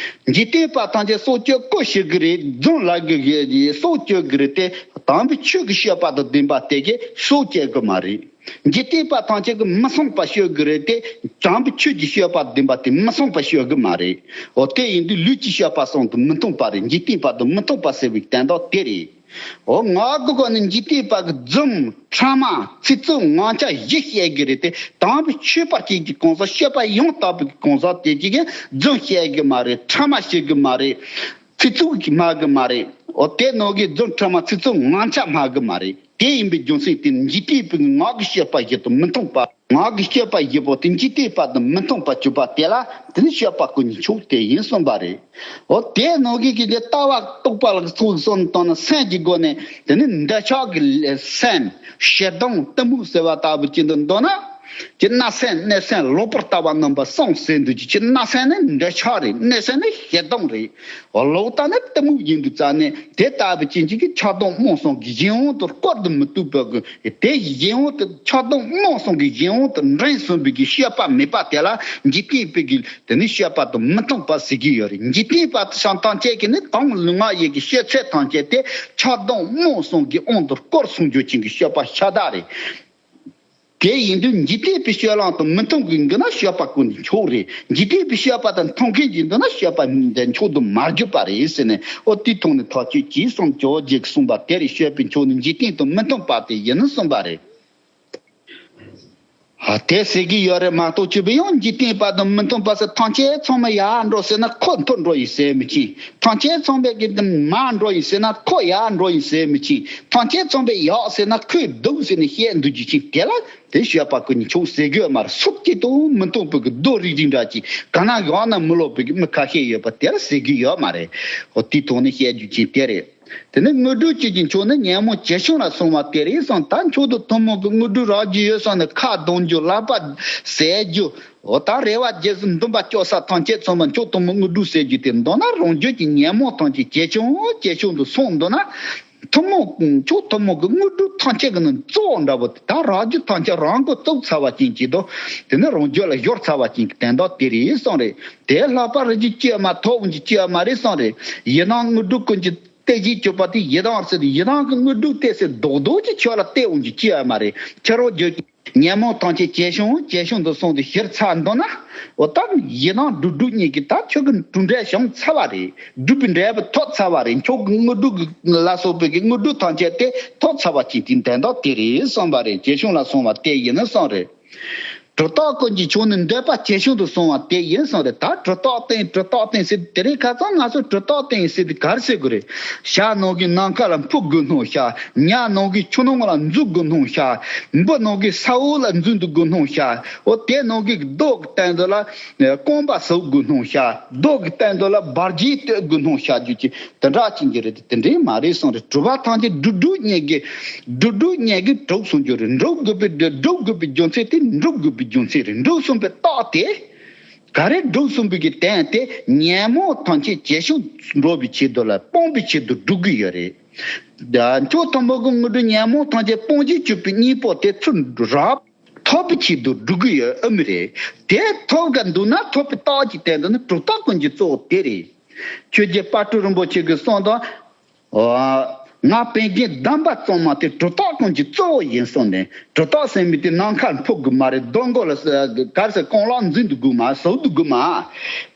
འཇིག་རྟེན་པ་ཐམས་ཅད་སྲོག་གཅོད་བཀོལ་བྱེད་ཀྱི་རེད། རྫུན་ལབ་ཀྱི་རེད། སྲོག་གཅོད་ཀྱི་རེད་དེ། དམ་པའི་ཆོས་ཀྱི་སྤྱོད་པ་དང་ལྡན་པ་དེ་གས་སྲོག་གཅོད་ཀྱི་མ་རེད། འཇིག་རྟེན་པ་ཐམས་ཅད་ཀྱིས་མི་མཚུངས་པ་སྤྱོད་ཀྱི་རེད་དེ། དམ་པའི་ཆོས་ཀྱི་སྤྱོད་པ་ལྡན་པ་དེ་མི་མཚུངས་པ་སྤྱོད་ཀྱི་མ་རེད། འོ་དེ་ཡིན་དུས་ལུས་ཀྱི་སྤྱོད་པ་གསུམ་དང་མི་མཐུན་པ་རེད། འཇིག་རྟེན་པ་དང་མི་མཐུན་པ་ཟེར་བའི་དོན་དག་དེ་རེད། འོ་ངག་གི་སྒོ་ནས་འཇིག་རྟེན་པ་གི་རྫུན། ཕྲ་མ། ཚིག་རྩུབ། ངན་ཆ་བཞི་བཤད་ཀྱི་རེད་དེ། དམ་པའི་ཆོས་པ་ཅན་གྱི་གང་ཟག་སྤྱོད་པ་ཡང་དག་པའི་གང་ཟག་དེ་གཅིག་གིས་རྫུན་བཤད་ཀྱི་མ་རེད། ཕྲ་མ་བཤད་ཀྱི་མ་རེད། ཚིག་རྩུབ་སྨྲ་གི་མ་རེད། འོ་དེ་ནང་གི་རྫུན། ཕྲ་མ། ཚིག་རྩུབ། ངན་ཆ་སྨྲ་གི་མ་རེད། དེ་ཡིན་པའི་རྒྱུ་མཚན་དེ་འཇིག་རྟེན་པའི་ངག་གི་སྤྱོད་པ་བཞི་དང་མི་མཐུན་པ། ངག་གི་སྤྱོད་པ་བཞི་པོ་དེ་འཇིག་རྟེན་པ་དང་མི་མཐུན་པ་གྱུར་པ་དེ་ལ་དེ་ནི་སྤྱོད་པ་ཀུན་གྱི་མཆོག་དེ་ཡིན་གསུངས་པ་རེད། འོ་དེ་ནང་གི་གི་ལྟ་བ་རྟོག་པ་ལ་ཚུལ་གསུམ་དང་ནི་སེམས་ཀྱི་སྒོ་ནས་དེ་ནི་འདོད་ཆགས་ཀྱི་སེམས། ཞེ་སྡང་གཏི་མུག་ཟེར་བ་ལྟ་བུ་ཅིག་ཏུ་འདོད་ན། ཀྱི་བརྣབ་སེམས་གནས་སེམས་ལོག་པར་ལྟ་བ་རྣམ་པ་གསུམ་ཟེར་འདུག་ཀྱི། ཀྱི་བརྣབ་སེམས་ནི་འདོད་ཆགས་རེད། གནས་སེམས་ནི་ཞེ་སྡང་རེད། ལོག་ལྟ་ནི་གཏི་མུག་ཡིན་དུས་ཙ་ནས་དེ་ལྟ་བུ་ཅན་ཅིག་གིས་ཆགས་སྡང་རྨོངས་གསུམ་གྱི་གཞན་དབང་དུ་བསྐུར་དུ་མི་བཏུབ་པ་གི། དེ་གཞན་དབང་དུ་ཆགས་སྡང་རྨོངས་གསུམ་གྱི་གཞན་དབང་དུ་འདྲེན་གསུངས་པའི་གི་སྤྱོད་པ་མེད་པ་དེ་ལ་འཇིག་རྟེན་པའི་གི་དེ་ནི་སྤྱོད་པ་དང་མི་མཐུན་པ་ཟེར་གྱི་ཡོད་རེད། འཇིག་རྟེན་པ་དང་ཐམས་ཅད་ཀྱིས་ནི་དང་ལུས་ངག་ཡིད་ཀྱི་སྤྱོད་ཚུལ་ཐམས་ཅད་དེ་ཆགས་སྡང་རྨོངས་གསུམ་གྱི་དབང་དུ་བསྐུར་གསུང་རྒྱུ་ཅན་གྱི་སྤྱོད་པ་ཤ་སྟག་རེད། དེ་ཡིན་དུས་འཇིག་རྟེན་པའི་སྤྱོད་ལམ་དང་མི་མཐུན་གྱི་འདུག་ན་སྤྱོད་པ་ཀུན་གྱི་མཆོག་རེད། འཇིག་རྟེན་པའི་སྤྱོད་པ་དང་མཐུན་མཁན་གྱི་འདུག་ན་སྤྱོད་པ་འདི་མཆོག་ཏུ་མ་གྱུར་པ་རེད་ཟེར་ནས། ཨོ་དེའི་ཐོག་ནས་ཐག་གཅོད་ཀྱིས་སོང་། ཇོ་བོ་རྗེས་གསུངས་པ་དེར་སྤྱོད་པའི་མཆོག་ནི་འཇིག་རྟེན་དང་མི་མཐུན་པ་དེ་ཡིན་གསུངས་པ་རེད། ཨ་དེ་ཟེར་གྱི་ཡོད་རེད་མ་གཏོགས་ཅི་བས་ཡང་འཇིག་རྟེན་པ་དང་མི་མཐུན་པ་ཟེར་ཐམས་ཅད་ཚང་མ་ཡར་འགྲོ་ཟེར་ན་ཁོ་མཐོ་འགྲོ་ཡིན་ཟེར་མི་ཕྱིན། ཐམས་ཅད་ཚང་མས་ཀྱི་མར་འགྲོ་ཡིན་ཟེར་ན་ཁོ་ཡར་འགྲོ་ཡིན་ཟེར་མི་ཕྱིན། ཐམས་ཅད་ཚང་མས་ཡག་ཟེར་ན་ཁོས་སྡུག་ཟེར་ནས་བཤད་འདུག་རྒྱུ་ཅིག་དེ་ལ་དེ་སྤྱོད་པ་ཀུན་གྱི་མཆོག་ཟེར་གྱི་ཡོད་མ་རེད། སུ་གཅིག་ཏུ་མི་མཐུན་པའི་གི་རྡོ་རིག་རིག་འདྲ་ཅིག་ག་ན་ཡོང་ན་མི་སློབ་པའི་གི་མི་ཁ་ཤས་ཡོད་པ་དེ་ལ་ཟེར་གྱི་ཡོད་མ་རེད། འོ་དེའི་ཐོག་ནས་བཤད་རྒྱུ་ཅིག་དེ་རེད། དེ་ནས་དངོས་གྲུབ་སྤྱོད་ཀྱི་མཆོག་ནི་ཉོན་མོངས་བྱེད་བྱུང་ལ་སོང་བ་དེ་རེད་གསུངས། ད་མཆོག་ཏུ་ཐུན་མོང་གི་དངོས་གྲུབ་རག་རྒྱུ་ཡོད་བསམ་ནས་ཁ་གདངས་རྒྱུ་ལག་པ་ཟས་རྒྱུ། འོ་ད་རེ་བ་རྒྱུ་ཟེར་འདུན་པ་སྐྱོ་ས་ཐམས་ཅད་ཚང་མ་མཆོག་ཐུན་མོང་དངོས་གྲུབ་ཟེར་རྒྱུ་དེ་འདོན་ན་རང་རྒྱུད་ཀྱི་ཉོན་མོངས་ཐམས་ཅད་བྱེད་བྱུང་བྱེད་བྱུང་དུ་སོང་འདུག་ན། ཐུན་མོང་མཆོག་ཐུན་མོང་གི་དངོས་གྲུབ་ཐམས་ཅད་ཀྱི་ནང་གཙོ་བོ་འདྲ་པོ་དེ་ད་རག་རྒྱུ་ཐམས་ཅད་རང་མགོ་བཙུགས་ཚར་བ་ཅན་གྱི་དང་། དེ་ནི་རང་རྒྱུད་ལ་ཤོར་ཚར་བ་ཅན་གྱི་དོན་དག་དེ་རེད་གསུངས་རེད། དེ་ལྷག་པ་རེ་ཅིག་སྐྱེ་ཡོད་མ་ཐོབ་འོང་གི་སྐྱེ་ཡོད་མ་རེད་གསུངས་རེད། ཡིན་ནའང་དངོས་གྲུབ་ཀུན་གྱི་སྟེ་གཞི་གྱུར་པ་དེ་ཡི་དམ་ཟེར་ཏེ་ཡི་དམ་གྱི་དངོས་གྲུབ་སྟེ་ཟེར་རྡོག་རྡོག་གི་ཆོས་ལ་སྟེ་འོང་གི་སྐྱེ་ཡོད་མ་རེད། ཁྱེད་རང་རྒྱུད་ཀྱི་ཉོན་མོངས་ཐམས་ཅད་ཇེ་ཆུང་ཇེ་ཆུང་དུ་སོང་སྟེ་ཞིར་ཚར་འདུག་ན། འོ་ད་ཡི་དམ་སྒྲུབ་གྲོགས་གཉིས་ཀྱིས་ད་ཁྱོད་ཀྱི་གྲུབ་འབྲས་བྱུང་ཚར་བ་རེད། སྒྲུབ་པའི་འབྲས་བུ་ཐོབ་ཚར་བ་རེད། ཁྱོད་ཀྱི་དངོས་གྲུབ་ཀྱི་ལ་སོགས་པའི་གི་དངོས་གྲུབ་ཐམས་ཅད་དེ་ཐོབ་ཚར་བ་ཅིག་དེའི་དོན་དག་དེ་རེད་གསུངས་པ་རེད། ཇེ་ཆུང་ལ་སོང་བ་དེ་ཡིན་གསུངས་རེད། གྲུབ་རྟགས་ཀུན་གྱི་མཆོག་ནི་འདོད་པ་ཇེ་ཆུང་དུ་སོང་བ་དེ་ཡིན་གསུངས་རེད། ད་གྲུབ་རྟགས་བསྟན་གྲུབ་རྟགས་བསྟན་ཟེར་དེ་རིང་ཁ་སང་ང་ཚོ་གྲུབ་རྟགས་བསྟན་ཟེར་དེ་ག་རེ་ཟེར་དགོས་རེད། ཞྭ་ནང་གི་ནམ་མཁའ་ལ་འཕུར་དགོས་སྣང་ཤར། ཉ་ནང་གི་ཆུ་ནང་ལ་འཛུལ་དགོས་སྣང་ཤར། འབུ་ནང་གི་ས་འོག་ལ་འཛུལ་འདུག་དགོས་སྣང་ཤར། འོ་དེ་ནང་གི་རྡོ་གི་སྟེང་དུ་ལ་རྐང་པ་ཟུག་དགོས་སྣང་ཤར། རྡོ་གི་སྟེང་དུ་ལ་འབར་གྱིས་བསྟོད་དགོས་སྣང་ཤར་རྒྱུ་ཅིག་དེ་འདྲ་ཅིག་གི་རེད། དེ་འདྲའི་མ་རེད་གསུངས་རེད། གྲུབ་པ་ཐམས་ཅད་སྒྲུབ་གྲོགས་གཉིས་ཀྱིས་སྒྲུབ་གྲོགས་གཉིས་ཀྱིས་གྲུབ་གསུངས་རྒྱུ་རེད། སྒྲུབ་དགོས་པའི་སྒྲུབ་དགོས་པའི་རྒྱུ་མཚན་དེ་འགྲུབ་དགོས་པའི་རྒྱུ་མཚན་རེད། འགྲུབ་གསུངས་པའི་རྟགས་དེ་ག་རེ་འགྲུབ་གསུངས་པའི་གི་དོན་དེ་ཉོན་མོངས་ཐམས་ཅད་ཇེ་ཆུང་འགྲོ་བའི་ཆེད་དུ་ལ་སྤོང་བའི་ཆེད་དུ་སྒྲུབ་ཀྱི་ཡོད་རེད། མཆོག་ཐུན་མོང་གི་དངོས་གྲུབ་ཉོན་མོངས་ཐམས་ཅད་སྤོང་བྱེད་གྱུར་པའི་གཉེན་པོ་དེ་ཚུར་རབ་ཐོབ་པའི་ཆེད་དུ་སྒྲུབ་ཀྱི་ཡོད་ཨེ་མི་རེད། དེ་ཐོབ་ག་འདུག་ན་ཐོབ་པའི་རྟགས་ཀྱི་སྟེང་དུ་ནི་གྲུབ་རྟགས་ཀུན་གྱི་གཙོ་བོ་དེ་རེད། ཆོས་རྗེ་དཔལ་སྤྲུལ་རིན་པོ་ཆེ་གིས་གསུངས་དོན། ང་པཎ་ཆེན་གདམས་པ་གཙང་མ་དེ་གྲུབ་རྟགས་ཀུན་གྱི་གཙོ་བོ་ཡིན་གསུངས་ནས། གྲུབ་རྟགས་ཟེར་མི་དེ་ནམ་མཁར་འཕུར་དགོས་མ་རེད། རྡོ་མགོ་ལ་ག་རེ་ཟེར་རྐང་ལག་འཛིན་དགོས་མ་ཟུག་དགོས་མ།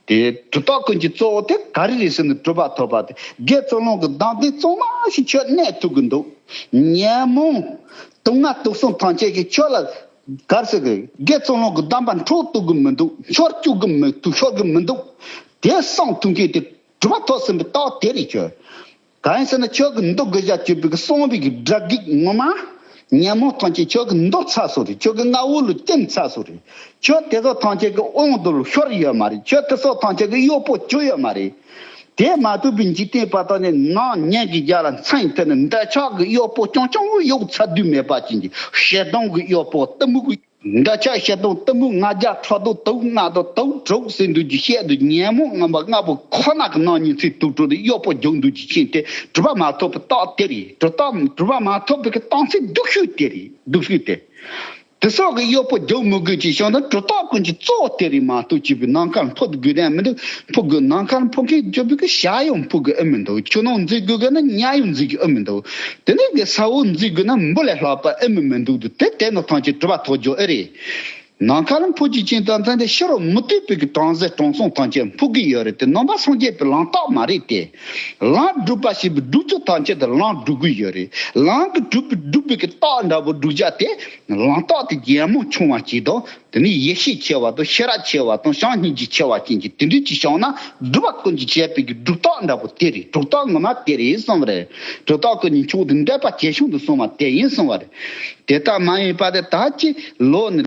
དེ་གྲུབ་རྟགས་ཀུན་གྱི་གཙོ་བོ་དེ་ག་རེ་རེད་ཟེར་ན་གྲུབ་པ་ཐོབ་པ་དེ། དགེ་ཚུལ་སློང་གི་གདམས་དོན་གཙང་མ་ཞིག་ཁྱོད་གནས་ཐུབ་ཀྱི་འདུག་ཉོན་མོངས་དུག་ལྔ་དུག་གསུམ་ཐམས་ཅད་ཀྱིས་ཁྱོད་ལ་ག་རེ་ཟེར་གི། དགེ་ཚུལ་སློང་གི་གདམས་པ་འཕྲོག་ཐུབ་ཀྱི་མི་འདུག་འཆོར་བཅུག་གི་མི་འདུག་འཆོར་གི་མི་འདུག་དེ་གསང་ཐུབ་མཁན་དེ་གྲུབ་པ་ཐོབ་ཟིན་པའི་རྟགས་དེ་རེད་ཁྱོད། གང་ཡིན་ཟེར་ན་ཁྱོད་ཀྱི་མདོ་དགུ་བཞག་གཅོད་པའི་གི་གསང་བའི་གི་དགྲ་བགེགས་ངོ་མ། ཉོན་མོངས་ཐམས་ཅད་ཁྱོད་ཀྱི་མདོ་ཚར་སོང་རེད། ཁྱོད་ཀྱི་མངའ་འོག་ལ་བཅིངས་ཚར་སོང་རེད། ཁྱོད་དེ་ཚོ་ཐམས་ཅད་ཀྱི་དབང་དུ་ཤོར་ཡོད་མ་རེད། ཁྱོད་དེ་ཚོ་ཐམས་ཅད་ཀྱི་གཡོག་པོ་གྱུར་ཡོད་མ་རེད། དེ་མ་ཐུབ་པའི་འཇིག་རྟེན་པ་དག་ནི་ནམ་ཉིན་གྱི་རྒྱ་ལ་མཚན་མཐུད་ནས་འདོད་ཆགས་ཀྱི་གཡོག་པོ་རྐྱང་རྐྱང་གཡོག་ཚར་དུས་མེད་པ་ཅན་གྱི་ཞེ་སྡང་གི་གཡོག་པོ་གཏི་མུག་གི། འདོད་ཆགས་ཞེ་སྡང་གཏི་མུག་ལྔ་བརྒྱ་ཕྲག་དོག་དུག་ལྔ་དང་དུག་དྲུག་ཟེར་འདུག་རྒྱུ་བཤད་འདུག་ཉོན་མོངས་ངན་པ་ལྔ་པོ་ཁོ་ན་གི་ནང་ཉིན་མཚན་དུག་དྲུག་དེ་གཡོག་པོ་རྒྱུག་འདུག་རྒྱུ་ཅན་དེ་གྲུབ་པ་མ་ཐོབ་པའི་རྟགས་དེ་རེད། གྲུབ་རྟགས་གྲུབ་པ་མ་ཐོབ་པའི་གི་རྟགས་མཚན་སྡུག་ཤོས་དེ་རེད། སྡུག་ཤོས་དེ། དེ་སོགས་ཀྱི་གཡོག་པོ་རྒྱུག་མི་དགོས་ཅིག་བྱུང་ན་གྲུབ་རྟགས་ཀུན་གྱི་གཙོ་བོ་དེ་རེད་མ་གཏོགས་ཅིག་པའི་ནམ་མཁར་འཕུར་དགོས་དོན་མི་འདུག་འཕུར་དགོས་ནམ་མཁར་འཕུར་མཁན་རྒྱུག་པའི་གི་ཞྭ་ཡང་འཕུར་དགོས་ཨེ་མི་འདུག་ཆུ་ནང་འཛུལ་དགོས་དགོས་ན་ཉ་ཡང་འཛུལ་དགོས་ཨེ་མི་འདུག་དེ་ནས་གི་ས་འོག་འཛུལ་དགོས་ན་འབུ་ལས་ལྷག་པ་ཨེ་མི་མི་འདུག་འདུག་དེ་དེ་ནི་ཐམས་ཅད་གྲུབ་པ་ཐོབ་རྒྱུ་ཨེ་རེད། ནམ་མཁར་འཕུར་རྒྱུ་ཅན་དང་མཚན་དེ་ཕྱི་རུ་མུ་སྟེགས་པའི་གི་གྲང་ཟད་གྲང་སོང་ཐམས་ཅད་འཕུར་གི་ཡོད་རེད། དེ་ནང་པ་སངས་རྒྱས་པའི་ལམ་རྟགས་མ་རེད་དེ། ལམ་སྒྲུབ་པ་ཞེས་པའི་སྒྲུབ་ཚུལ་ཐམས་ཅད་དེ་ལམ་སྒྲུབ་གི་ཡོད་རེད། ལམ་གྱི་སྒྲུབ་པའི་སྒྲུབ་པའི་གི་རྟགས་འདྲ་པོ་བསྒྲུབ་བྱ་དེ། ལམ་རྟགས་དེ་ཉོན་མོངས་ཆུང་བ་ཅིག་དང་། དེ་ནས་ཡེ་ཤེས་ཆེ་བ་དང་ཤེས་རབ་ཆེ་བ་དང་བྱམས་སྙིང་རྗེ་ཆེ་བ་ཅན་གྱི་དེ་འདྲ་ཅིག་བྱུང་ན་སྒྲུབ་པ་ཀུན་གྱིས་བྱས་པའི་གི་སྒྲུབ་རྟགས་འདྲ་པོ་དེ་རེད། སྒྲུབ་རྟགས་ངོ་མ་དེ་རེད་གསུངས་པ་རེད། སྒྲུབ་རྟགས་ཀུན་གྱི་མཆོག་དེ་འདོད་པ་ཇེ་ཆུང་དུ་སོང་བ་དེ་ཡིན་གསུངས་པ་རེད། དེ་ལྟར་མ་ཡིན་པ་དེ་ད་ཅི་ལོ་ནི།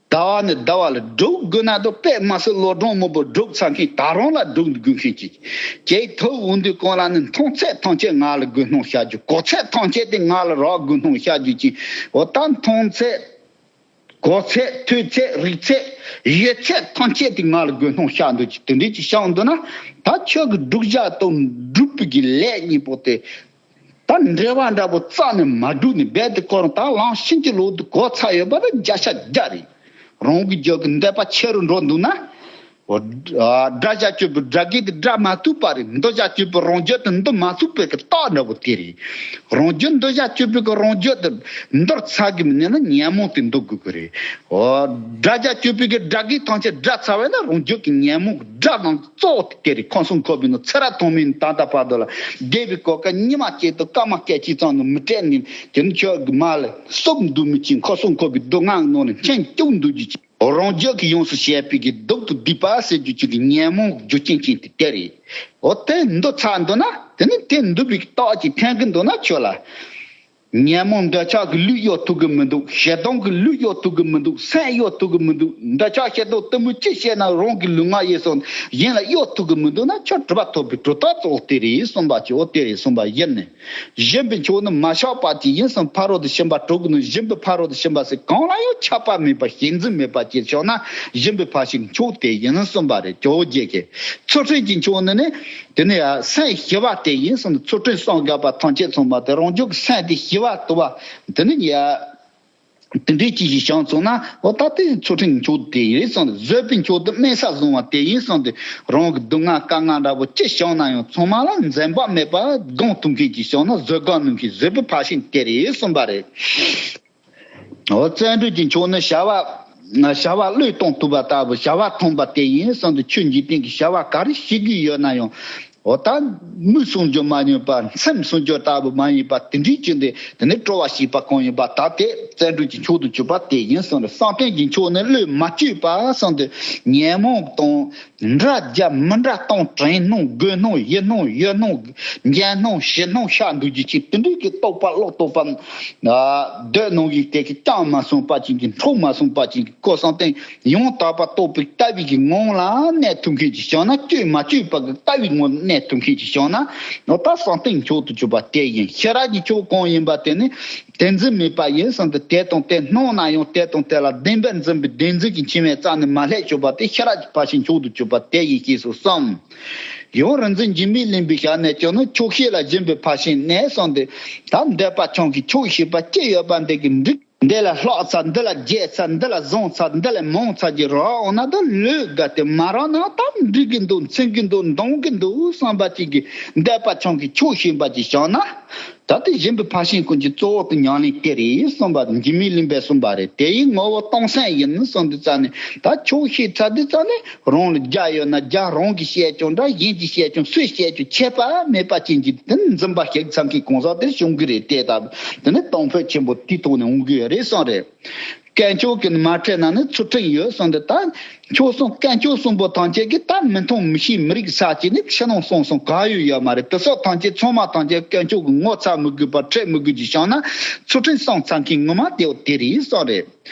ཟླ་བ་ནས་ཟླ་བ་ལ་སྒྲུབ་དགོས་ན་དང་དཔེ་མ་སྲིད་ལོ་གྲངས་མང་པོ་སྒྲུབ་ཚར་མཁན་ད་རུང་ལ་སྒྲུབ་དགོས་མཁན་ཅིག་ཅེས་ཐུགས་འོང་དུས་གང་ལ་ནི་མཐོང་ཚད་ཐམས་ཅད་ང་ལ་དགོས་སྣང་ཤར་རྒྱུ། གོ་ཚད་ཐམས་ཅད་དེ་ང་ལ་རག་དགོས་སྣང་ཤར་རྒྱུ་ཅིག་འོ་ད་མཐོང་ཚད། གོ་ཚད། ཐོས་ཚད། རིག་ཚད། ཡོད་ཚད་ཐམས་ཅད་དེ་ང་ལ་དགོས་སྣང་ཤར་འདུག་ཅིག་དེ་འདྲའི་ཅིག་བྱུང་འདུག་ན། ད་ཁྱོད་ཀྱི་སྒྲུབ་བྱ་དང་སྒྲུབ་པའི་གི་ལས་གཉིས་པོ་དེ། ད་འབྲེལ་བ་འདྲ་པོ་རྩ་ནས་མ་བསྒྲུབས་ནས་རྦད་དེ་ཁོ་རང་ད་ལམ་ཕྱིན་ཅི་ལོག་ཏུ་གོ་ཚར་ཡོད་པ་ད་བརྒྱ་ཆ་བརྒྱ་རེད། རང་གི་རྒྱུད་ཀྱི་འདོད་པ་ཆེ་རུ་འགྲོ་འདུག་ན། འོ། ཨ། དགྲ་བྱ་སྤྱོད་པའི་དགྲ་བགེགས་དེ་དགྲ་མ་ཐུབ་པ་རེད། འདུལ་བྱ་སྤྱོད་པའི་རང་རྒྱུད་དེ་འདུལ་མ་ཐུབ་པའི་གི་རྟགས་འདྲ་པོ་དེ་རེད། རང་རྒྱུད་འདུལ་བྱ་སྤྱོད་པའི་གི་རང་རྒྱུད་དེ་འདུལ་ཚར་གི་མིན་ན་ཉོན་མོངས་དེ་འདུལ་དགོས་གི་རེད། འོ། དགྲ་བྱ་སྤྱོད་པའི་གི་དགྲ་བགེགས་ཐམས་ཅད་བསྒྲལ་ཚར་བས་ན་རང་རྒྱུད་ཀྱི་ཉོན་མོངས་དགྲ་དང་གཙོ་བོ་དེ་རེད། ཁམས་གསུམ་འཁོར་བའི་ནང་ཚེ་རབས་ཐོག་མའི་ནས་ད་ལྟ་བར་དུ་ལ་འདས་པའི་གོ་སྐབས་ཉི་མ་གཅིག་དང་སྐར་མ་སྐད་ཅིག་ཙམ་ནས་མི་སྤྲད་ནས་དེ་ནི་ཁྱོད་ཀྱི་མ་ལ་སོབ་འདུག་མི་ཅིག་ཁམས་གསུམ་འཁོར་བའི་སྡུག་བསྔལ་ནང་ནས་ཁྱོད་སྐྱོབ་འདུག་རྒྱུ་ཅིག་རང་རྒྱུད་ཀྱིས་ཡོངས་སུ་བཤད་པའི་གི་སྡུག་ཏུ་སྡུད་པ་ཟེར་རྒྱུ་ཅིག་གི་ཉོན་མོངས་རྒྱུ་རྐྱེན་ཅན་དེ་དེ་རེད། འོ་དེ་འདུལ་ཚར་འདུག་ན་དེ་ནི་དེ་འདུལ་བའི་རྟགས་ཀྱིས་འཐེན་གི་འདུག་ན་ཁྱོད་ལ། ཉོན་མོངས་འདོད་ཆགས་ཀྱི་ལུས་གཡོ་ཐུབ་གི་མི་འདུག་ཞེ་སྡང་གི་ལུས་གཡོ་ཐུབ་གི་མི་འདུག་སེམས་གཡོ་ཐུབ་གི་མི་འདུག་འདོད་ཆགས་ཞེ་སྡང་གཏི་མུག་ཅི་བཤད་ན་རང་གི་ལུས་ངག་ཡིད་གསུམ་གཞན་ལ་གཡོ་ཐུབ་གི་མི་འདུག་ན་ཁྱོད་གྲུབ་པ་ཐོབ་པའི་གྲུབ་རྟགས་གཙོ་བོ་དེ་རེད་གསུངས་པ་ཅིག་འོ་དེ་རེད་གསུངས་པ་ཡིན་ནི། སྦྱིན་པའི་མཆོག་ནི་མ་ཆགས་པ་ཅིག་ཡིན་གསུངས། ཕ་རོལ་ཏུ་ཕྱིན་པ་དྲུག་གི་ནང་སྦྱིན་པའི་ཕ་རོལ་ཏུ་ཕྱིན་པ་ཟེར་གང་ལ་ཡང་ཆགས་པ་མེད་པ་ཞེན་འཛིན་མེད་པ་ཅིག་བྱུང་ན་སྦྱིན་པའི་ཕར་ཕྱིན་མཆོག་དེ་ཡིན་གསུངས་པ་རེད། ཇོ་བོ་རྗེ་གིས། ཚུལ་ཁྲིམས་ཀྱི་མཆོག་ནི་ནི་དེ་ནི་ཡ་སེམས་ཞི་བ་དེ་ཡིན་གསུངས། ཚུལ་ཁྲིམས་སངས་རྒྱས་པ་ཐམས་ཅད་ཚང་མ་དེ་རང་རྒྱུད་ཀྱི་སེམས་དེ་ཞི་བ་དུ་བ་དེ་ནི་ཡ། དེ་འདྲའི་ཅིག་ཞིག་བྱང་སོང་ན་འོ་ད་དེ་ཚུལ་ཁྲིམས་མཆོག་དེ་ཡིན་གསུངས། བཟོད་པའི་མཆོག་དེ་དམན་ས་བཟུང་བ་དེ་ཡིན་གསུངས་ཏེ། རང་གི་སྡུག་བསྔལ་དཀའ་ངལ་འདྲ་པོ་ཅི་བྱུང་ན་ཡང་ཚང་མ་ལ་འཛེམ་བག་མེད་པར་སྒོམ་ཐུབ་མཁན་ཅིག་བྱུང་ན་བཟོད་སྒོམ་ནུས་མཁན་བཟོད་པའི་ཕར་ཕྱིན་དེ་རེད་གསུངས་པ་རེད། འོ་བརྩོན་འགྲུས་ཀྱི་མཆོག་ནི་བྱ་བ་བྱ་བ་བློས་གཏོང་ཐུབ་པ་ལྟ་བུ་བྱ་བ་ཐོན་པ་དེ་ཡིན་གསུངས་ཏེ། ཆོས་འཇིག་རྟེན་གྱི་བྱ་བ་ག་རེ་བྱེད་དགོས་ཡོད་ན་ཡང་། འོ་ད་མིག་སྲུང་རྒྱུ་མ་ཡིན་པ་མཚམས་སྲུང་རྒྱུ་ལྟ་བུ་མ་ཡིན་པ་དེ་འདྲའི་ཅིག་འདི་དེ་ནི་སྤྲོ་བ་བྱེད་པ་གང་ཡིན་པ་ད་དེ་བརྩོན་འགྲུས་ཀྱི་མཆོག་ཏུ་གྱུར་པ་དེ་ཡིན་གསུངས་རེད། བསམ་གཏན་གྱི་མཆོག་ནི་བློས་མ་བཅོས་པ་གསུངས་ཏེ། ཉོན་མོངས་དང་འདྲ་རྒྱ་མི་འདྲ་སྟོང་དྲན་སྣང་དགོས་སྣང་ཡིད་སྣང་ཡུལ་སྣང་འཇལ་སྣང་ཞི་སྣང་ཤར་འདུག་རྒྱུ་ཅིག་དེ་འདྲའི་གི་རྟོགས་པ་བློ་རྟོགས་པ། འདོད་སྣང་གི་དེ་གི་ཅང་མ་སོང་པ་ཅིག་གི་འཕྲོ་མ་སོང་པ་ཅིག་གི་ཀོ་བསམ་གཏན་ཡང་དག་པ་རྟོགས་པའི་ལྟ་བའི་གི་ངང་ལ་གནས་ཐུབ་མཁན་ཅིག་བྱུང་ན། བཅོས་མ་བཅོས་པ་གི་ལྟ་བའི་ངང་ལ་གནས་ཐུབ་མཁན་ཅིག་བྱུང་ན། འོ་ད་བསམ་གཏན་མཆོག་ཏུ་གྱུར་པ་དེ་ཡིན། ཤེས་རབ་ཀྱི་མཆོག་གང་ཡིན་པ་དེ་ནི་དེ་འཛིན་མེད་པ་ཡིན་གསུངས་ཏེ། དེ་དང་དེ་སྣང་ན་ཡང་དེ་དང་དེ་ལ་བདེན་པར་འཛིན་པའི་བདེན་འཛིན་གྱི་འཆིང་བས་རྩ་ནས་མ་བསླད་གྱུར་པ་དེ་ཤེས་རབ་ཀྱི་ཕར་ཕྱིན་མཆོག་ཏུ་གྱུར་པ་དེ་ཡིན་ཞེས་སུ་གསུངས། ཡང་རིག་འཛིན་འཇིགས་མེད་གླིང་པའི་ཞལ་ནས་ཀྱང་ནི། ཆོག་ཤེས་ལ་སྦྱིན་པའི་ཕར་ཕྱིན་ནས་གསུངས་ཏེ། ད་འདོད་པ་ཆུང་གིས་ཆོག་ཤེས་པ་ཅི་ཡོད་པ་འདི་གི་འགྲིག་འདི་ལ་ལྷག་ཚར། འདི་ལ་རྒྱས་ཚར། འདི་ལ་བཟང་ཚར། འདི་ལས་མང་ཚར་གྱི་རང་འོང་ན་ད་ལུས་དགའ་སྟེ་མ་རག་ན་ད་འགྲིག་གི་འདུག་འཚིག་གི་འདུག་འདོང་གི་འདུག་བསམ་པ་ཅིག་གི་འདོད་པ་ཆུང་གིས་ཆོག་ཤེས་པ་ཅིག་བྱུང་ན། ད་དེ་སྦྱིན་པའི་ཕར་ཕྱིན་ཀུན་གྱི་གཙོ་བོ་དེ་ཉམས་ལེན་དེ་རེད་གསུངས་པ་འཇིགས་མེད་གླིང་པས་གསུངས་པ་རེད། དེ་ཡི་ངོ་བོ་སྟོང་གསལ་ཡིན་གསུངས་དུས་ཙ་ནས། ད་ཆོག་ཤེས་ཚར་དུས་ཙ་ནས་རང་ལ་རྒྱ་ཡོད་ན་རྒྱ། རང་གིས་བཤད་ཀྱང་འདྲ། གཞན་གྱིས་བཤད་ཀྱང་སུས་བཤད་ཀྱང་ཁྱད་པར་མེད་པ་ཅན་གྱི་དེ་ནི་འཛིན་པ་ཞིག་ཚང་གི་གང་ཟག་དེར་བྱུང་གི་རེད། དེ་ལྟ་བུ་དེ་ནི་གཏོང་ཕོད་ཆེན་པོ་དེའི་ཐོག་ནས་འོང་གི་ཡོད་རེད་གསུངས་རེད། དཀོན་མཆོག་གིས་མ་ཁྲིད་ན་ནི་ཚུལ་ཁྲིམས་ཡོད་གསུངས་ཏེ། ད་མཆོག་གསུམ་དཀོན་མཆོག་གསུམ་པོ་ཐམས་ཅད་ཀྱིས་ད་མི་མཐོང་མི་ཤེས་མི་རིག་ས་ཅིག་ནི་ཕྱི་ནང་གསང་གསུམ་གང་ཡང་ཡོད་མ་རེད། དེ་སོགས་ཐམས་ཅད་ཚང་མ་ཐམས་ཅད་དཀོན་མཆོག་གིས་ངོ་ཚ་མི་དགོས་པ་ཁྲིད་མི་དགོས་ཀྱི་བྱུང་ན་ཚུལ་ཁྲིམས་སྲུང་ཚར་མཁན་ངོ་མ་དེའོ་དེ་རེད་གསུངས་རེད།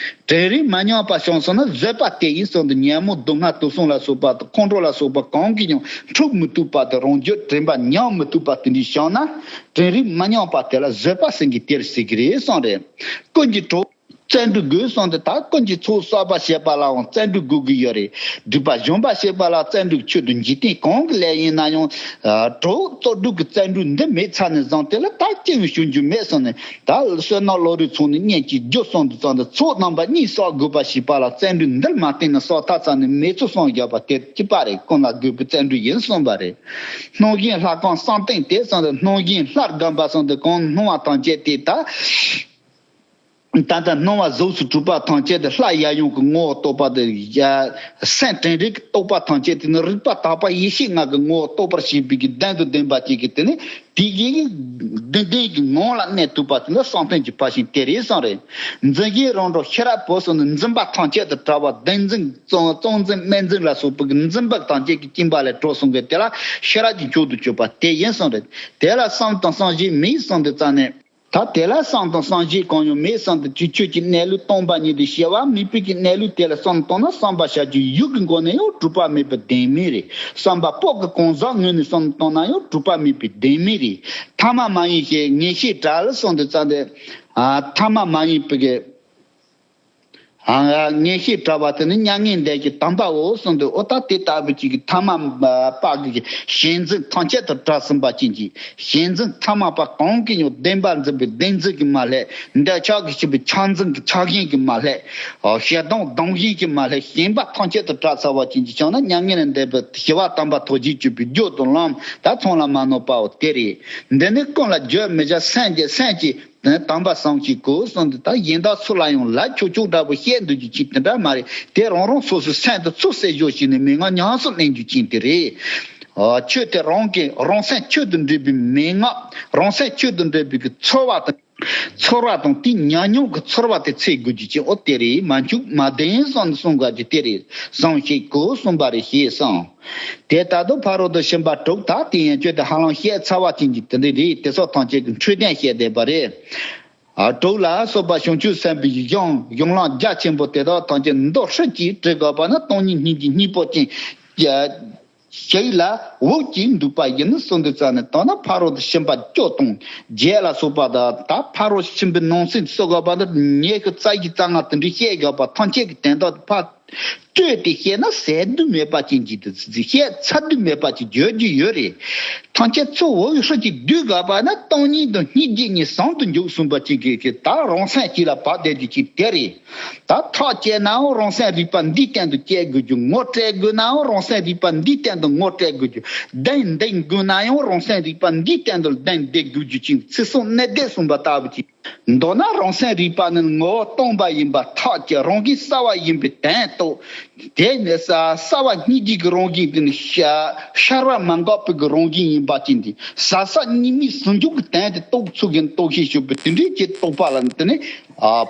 དྲན་རིག་མ་ཉམས་པ་བྱུང་སོང་ན་བཟོད་པ་དེ་ཡིན་གསུངས་ཏེ། ཉོན་མོངས་སྡུག་བསྔལ་དུག་གསུམ་ལ་སོགས་པ་དང་ཁོང་ཁྲོ་ལ་སོགས་པ་གང་གིས་ཀྱང་འཁྲུག་མི་ཐུབ་པ་དང་རང་རྒྱུད་དྲན་པ་ཉམས་མི་ཐུབ་པ་དེ་འདྲ་བྱུང་ན་དྲན་རིག་མ་ཉམས་པ་དེ་ལ་བཟོད་པ་ཟེར་མཁན་དེར་ཟེར་གྱི་རེད་གསུངས་རེད། ཀུན་གྱི་གྲོགས་བརྩོན་འགྲུས་དགོས་གསུངས་ཏེ། ད་ཀུན་གྱི་ཚོགས་གསོག་པ་བྱེད་པ་ལའང་བརྩོན་འགྲུས་དགོས་ཀྱི་ཡོད་རེད། སྒྲིབ་པ་སྦྱོང་བ་བྱེད་པ་ལ་བརྩོན་འགྲུས་ཆེད་དུ་འཇིག་རྟེན་གང་གི་ལས་ཡིན་ན་ཡང་གྲོགས་གཙོ་སྒྲུབ་ཀྱི་བརྩོན་འགྲུས་འདི་མེད་ཚར་ནས་བཟུང་དེ་ལ་ད་ཅི་ཡང་ཞུ་རྒྱུ་མེད་གསུངས་ནས། ད་བསོད་ནམས་བློ་གྲོས་ཚང་ནས་སྙན་གྱིས་བརྗོད་གསུངས་དུ་བཙོང་དུ་ཚོགས་རྣམ་པ་གཉིས་གསོག་དགོས་པ་ཞིག་པ་ལ་བརྩོན་འགྲུས་འདིར་མ་བརྟེན་ནས་གསོག་ཐབས་ཙམ་ནས་མེད་ཚུལ་གསུངས་བཞག་པ་དེ་གཅིག་པ་རེད། ཀུན་ལ་དགོས་པའི་བརྩོན་འགྲུས་ཡིན་གསུངས་པ་རེད། སྣང་བཞིན་ལྷ་ཁང་བསམ་གཏན་དེ་གསུངས་ཏེ། སྣང་བཞིན་ལྷར་བསྒོམ་པ་གསུངས་ཏེ། གང་སྣང་བ་ཐམས་ཅད་དེ་ད་ད་ལྟ་སྣང་བ་གཟུགས་སུ་གྲུབ་པ་ཐམས་ཅད་དེ་ལྷ་ཡབ་ཡུམ་གྱི་ངོ་བོ་རྟོགས་པ་དེ། ཡ། སེམས་དྲན་རིག་གི་རྟོག་པ་ཐམས་ཅད་དེ་ནི་རིག་པ་དག་པ་ཡེ་ཤེས་ལྔ་གི་ངོ་བོ་རྟོགས་པར་བྱེད་པའི་གི་གདེང་དང་ལྡན་པ་ཅིག་གིས་དེ་ནི་དེ་གི་གདེང་གི་ངང་ལ་གནས་ཐུབ་པ་དེ་ནི་བསམ་གཏན་གྱི་ཕར་ཕྱིན་དེ་རེད་གསུངས་རེད། འཛིན་གཞི་རང་གྲོལ་ཤེས་རབ་བོ་གསུངས་ནས་འཛིན་པ་ཐམས་ཅད་དུ་བྲལ་བ་བདེན་འཛིན་གཙང་གཙང་འཛིན་དམན་འཛིན་ལ་སོགས་པའི་གི་འཛིན་པ་ཐམས་ཅད་ཀྱི་སྐྱེ་འབའ་ལས་གྲོལ་སོང་གི་དེ་ལ་ཤེས་རབ་ཀྱི་མཆོག་ཏུ་གྱུར་པ་དེ་ཡིན་གསུངས་རེད། དེ་ལ་བསམ་དང་བསམ་གཞིག་མེད་གསུངས་དུས་ཙ་ནས། ད་དེ་ལ་བསམ་དང་བསམ་གཞིག་གང་ཡང་མེད་གསུངས་ཏེ། དུས་ཆོས་ཀྱི་གནས་ལུགས་སྟོང་པ་ཉིད་དུ་ཤེས་པ་མེད་པའི་གི་གནས་ལུགས་དེ་ལ་བསམ་བཏང་ན་བསམ་པར་བྱ་རྒྱུ་ཡུལ་གྱི་སྒོ་ནས་ཡང་གྲུབ་པ་མེད་པའི་བདེན་མེད་རེད། བསམ་པ་པོ་གི་གང་ཟག་ངོས་ནས་བསམ་བཏང་ན་ཡང་གྲུབ་པ་མེད་པའི་བདེན་མེད་རེད། ཐ་མ་མ་ཡིན་ཞེས་ངེས་ཤེས་བྲལ་གསུངས་ཏེ་ཙ་ནས། ཨ། ཐ་མ་མ་ཡིན་པའི་གི། ཨ། ངེས་ཤེས་བྲལ་བ་དེ་ནི་མྱ་ངན་འདས་ཀྱི་དམ་པའོ་གསུངས་འདུག་འོ་ད་དེ་ལྟ་བུ་ཅིག་གི་ཐ་མ་པ་གི་ཞལ་འཛིན་ཐམས་ཅད་དུ་བྲལ་ཟིན་པ་ཅན་གྱི་ཞལ་འཛིན་ཐ་མ་པ་གང་གིས་ཡང་བདེན་པར་འཛིན་པའི་བདེན་འཛིན་གྱིས་མ་བསླད། འདོད་ཆགས་ཀྱིས་ཕྱིན་པའི་ཆགས་འཛིན་གྱི་ཆགས་ཞེན་གྱིས་མ་བསླད། ཞེ་སྡང་སྡང་ཞེན་གྱིས་མ་བསླད། ཞེན་པ་ཐམས་ཅད་དུ་བྲལ་ཚར་བ་ཅན་གྱི་ཕྱིར་ན་མྱ་ངན་ལས་འདས་པའི་ཞི་བ་དམ་པ་ཐོབ་བྱེད་སྤྱོད་པའི་རྒྱུ་དང་ལམ་ད་ཚང་ལ་མ་ནོར་བའོ་དེ་རེད། འདི་ནི་ཀུན་ལ་བརྗོད་མི་བྱ་སེམས་ཀྱི་སེམས་ཀྱི་དེ་ནི་དམ་པ་བསམ་ཞིག་གོ་གསུངས་འདུག་ད་གཞན་དག་སུ་ལ་ཡང་ལ་ཁྱོད་ཆོག་འདྲ་པོ་བཤད་འདུག་རྒྱུ་ཅིག་དེ་འདྲ་མ་རེད། དེ་རང་རང་སོ་སོའི་སེམས་དུ་ཚུར་གསལ་བཞག་བྱས་ནས་མན་ངག་ཉམས་སུ་ལེན་རྒྱུ་ཅན་དེ་རེད། ཨ། ཆོས་དེ་རང་གི་རང་སེམས་ཆོས་དང་འབྲེལ་བའི་མན་ངག་རང་སེམས་ཆོས་དང་འབྲེལ་བའི་གི་ཚོར་བ་དང་། ཚོར་བ་དང་དེའི་ཉམས་མྱོང་གི་ཚོར་བ་དེ་འཚོལ་དགོས་རྒྱུ་ཅན་འོ་དེ་རེད། མ་འཆུག་མ་བདེན་གསུངས་ནས་གསུང་དགོས་རྒྱུ་དེ་རེད། བསམ་ཞིག་གོ་གསུངས་པ་རེད་ཞེས་གསུངས། དེ་ལྟར་དུ་ཕ་རོལ་ཏུ་ཕྱིན་པ་དྲུག་དག་དེ་ཡན་ཆོད་དེ་ཧ་ལམ་བཤད་ཚར་བ་ཅན་གྱི་དེ་འདྲ་རེད། དེ་སོགས་ཐམས་ཅད་ཀྱི་འཕྲོས་དོན་བཤད་བསྡད་པ་རེད། ཨ། དྲུག་ལ་སོགས་པ་བྱང་ཆུབ་སེམས་དཔའི་གཞུང་གཞུང་ལམ་རྒྱ་ཆེན་པོ་དེ་དག་ཐམས་ཅད་མདོ་ཧྲིལ་གྱིས་དྲིལ་དགོས་པ་ན་སྟོང་ཉིད་སྙིང་རྗེ་གཉིས་པོ་ཅན་ཞིག་ལ་འོག་གིས་འདུས་པ་ཡིན་གསུངས་དུས་ཙམ་ནས་ད་ནི་ཕ་རོལ་ཏུ་ཕྱིན་པ་བཅུ་དང་བརྒྱད་ལ་སོགས་པ་དང་ད་ཕ་རོལ་ཕྱིན་པའི་ནང་གསེས་སུ་དགོས་པ་ན་ཉི་ཤུ་རྩ་བཞི་རྩ་ལྔ་དེ་འདྲ་བཤད་དགོས་པ་ཐམས་ཅད་ཀྱི་དོན་དག་ཕ། སྤྲོས་ཏེ་བཤད་ན་ཟད་དུ་མེད་པ་ཅན་གྱི་དེ་བཤད་ཚར་དུ་མེད་པ་ཅིག་བརྗོད་རྒྱུ་ཡོད་རེད། ཐམས་ཅད་ཚུར་འོག་ཧྲིལ་གྱིས་བསྡུས་དགོས་པ་ན་སྟོང་ཉིད་དང་སྙིང་རྗེ་གཉིས་ཟུང་དུ་འཇུག་གསུངས་པ་ཅིག་གི་གི་ད་རང་སེམས་གཅིག་ལ་བབས་བསྡད་རྒྱུ་ཅིག་དེ་རེད། ད་ཐག་བཅད་ནའང་རང་སེམས་རིག་པ་འདིའི་སྟེང་དུ་བཅད་དགོས་རྒྱུ། ངོ་སྤྲད་དགོས་ནའང་རང་སེམས་རིག་པ་འདིའི་སྟེང་དུ་ངོ་སྤྲད་དགོས་རྒྱུ། གདེང་འདེད་དགོས་ནའང་རང་སེམས་རིག་པ་འདིའི་སྟེང་དུ་གདེང་འདེད་དགོས་རྒྱུ་ཅིག་ཚུལ་གསུམ་གནད་བརྡེག་གསུངས་པ་ལྟ་བུ་ཅིག་མདོར་ན་རང་སེམས་རིག་པ་ནི་ངོ་བོ་སྟོང་པ་ཡིན་པར་ཐག་བཅད་རང་བཞིན་གསལ་བ་ཡིན་པའི་དོན་རྟོགས། དེ་ནི་གསལ་བ་སྙིང་རྗེ་གི་རང་བཞིན་དེ་ནི་ཤར་བ་མ་འགགས་པའི་གི་རང་བཞིན་ཡིན་པ་ཅན་དེ་གསལ་གསལ་གཉིས་མེད་ཟུང་འཇུག་གི་དོན་དེ་རྟོགས་ཚུལ་གྱི་རྟོགས་ཤེས་ཞུགས་པའི་དེ་འདྲའི་ཀྱི་རྟོགས་པ་ལ་དེ་ནི་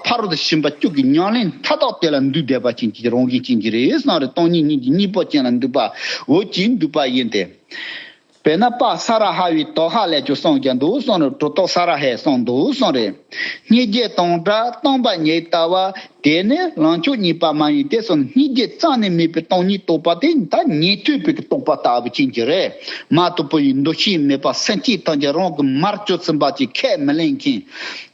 ཕ་རོལ་ཏུ་ཕྱིན་པ་བཅུ་གི་ཉམས་ལེན་མཐའ་དག་དེ་ལ་འདུས་བསྡད་པ་ཅན་གྱི་རང་བཞིན་ཅན་གྱི་རེད་གསུངས་རེད། སྟོང་ཉིད་སྙིང་རྗེ་གཉིས་པོ་ཅན་ལ་འདུས་པ་འོག་གིས་འདུས་པ་ཡིན་ཏེ། དཔེར་ན་པ་ས་ར་ཧ་བའི་དོ་ཧ་ལས་ཀྱང་གསུངས་ཀྱང་འདུག་གསུངས་ནས་གྲུབ་ཐོབ་ས་ར་ཧས་གསུངས་འདུག་གསུངས་རེད། སྙིང་རྗེ་དང་བྲལ་སྟོང་པ་ཉིད་ལྟ་བ་དེ་ནི་ལམ་མཆོག་གཉིས་པ་མ་ཡིན་ཏེ་གསུངས། སྙིང་རྗེ་རྩ་ནས་མེད་པའི་སྟོང་ཉིད་རྟོགས་པ་དེ་ད་ཉན་ཐོས་པའི་གི་རྟོགས་པ་ལྟ་བུ་ཅན་གྱི་རེད། མ་དོ་པོ་ཡི་འདུ་ཤེས་མེད་པ་སེམས་བསྐྱེད་ཐམས་ཅད་རང་གི་མར་གྱུར་ཟིན་པ་ཅིག་ཁས་མི་ལེན་མཁན།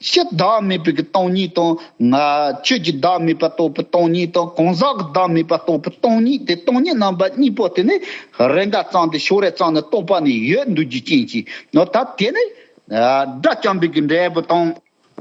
ཕྱིར་བདག་མེད་པའི་གི་སྟོང་ཉིད་དང་ང་ཆོས་ཀྱི་བདག་མེད་པ་རྟོགས་པའི་སྟོང་ཉིད་དང་གང་ཟག་གི་བདག་མེད་པ་རྟོགས་པའི་སྟོང་ཉིད་དེ་སྟོང་ཉིད་རྣམ་པ་གཉིས་པོ་དེ་ནི་རེས་འགའ་ཙམ་དེ་ཕྱོགས་རེ་ཙམ་ནས་རྟོགས་པ་ནི་ཡོད་འདུག་རྒྱུ་ཅན་གྱི་ནོ། ད་དེ་ནི་དགྲ་བཅོམ་པའི་གི་འབྲས་བུ་དང་།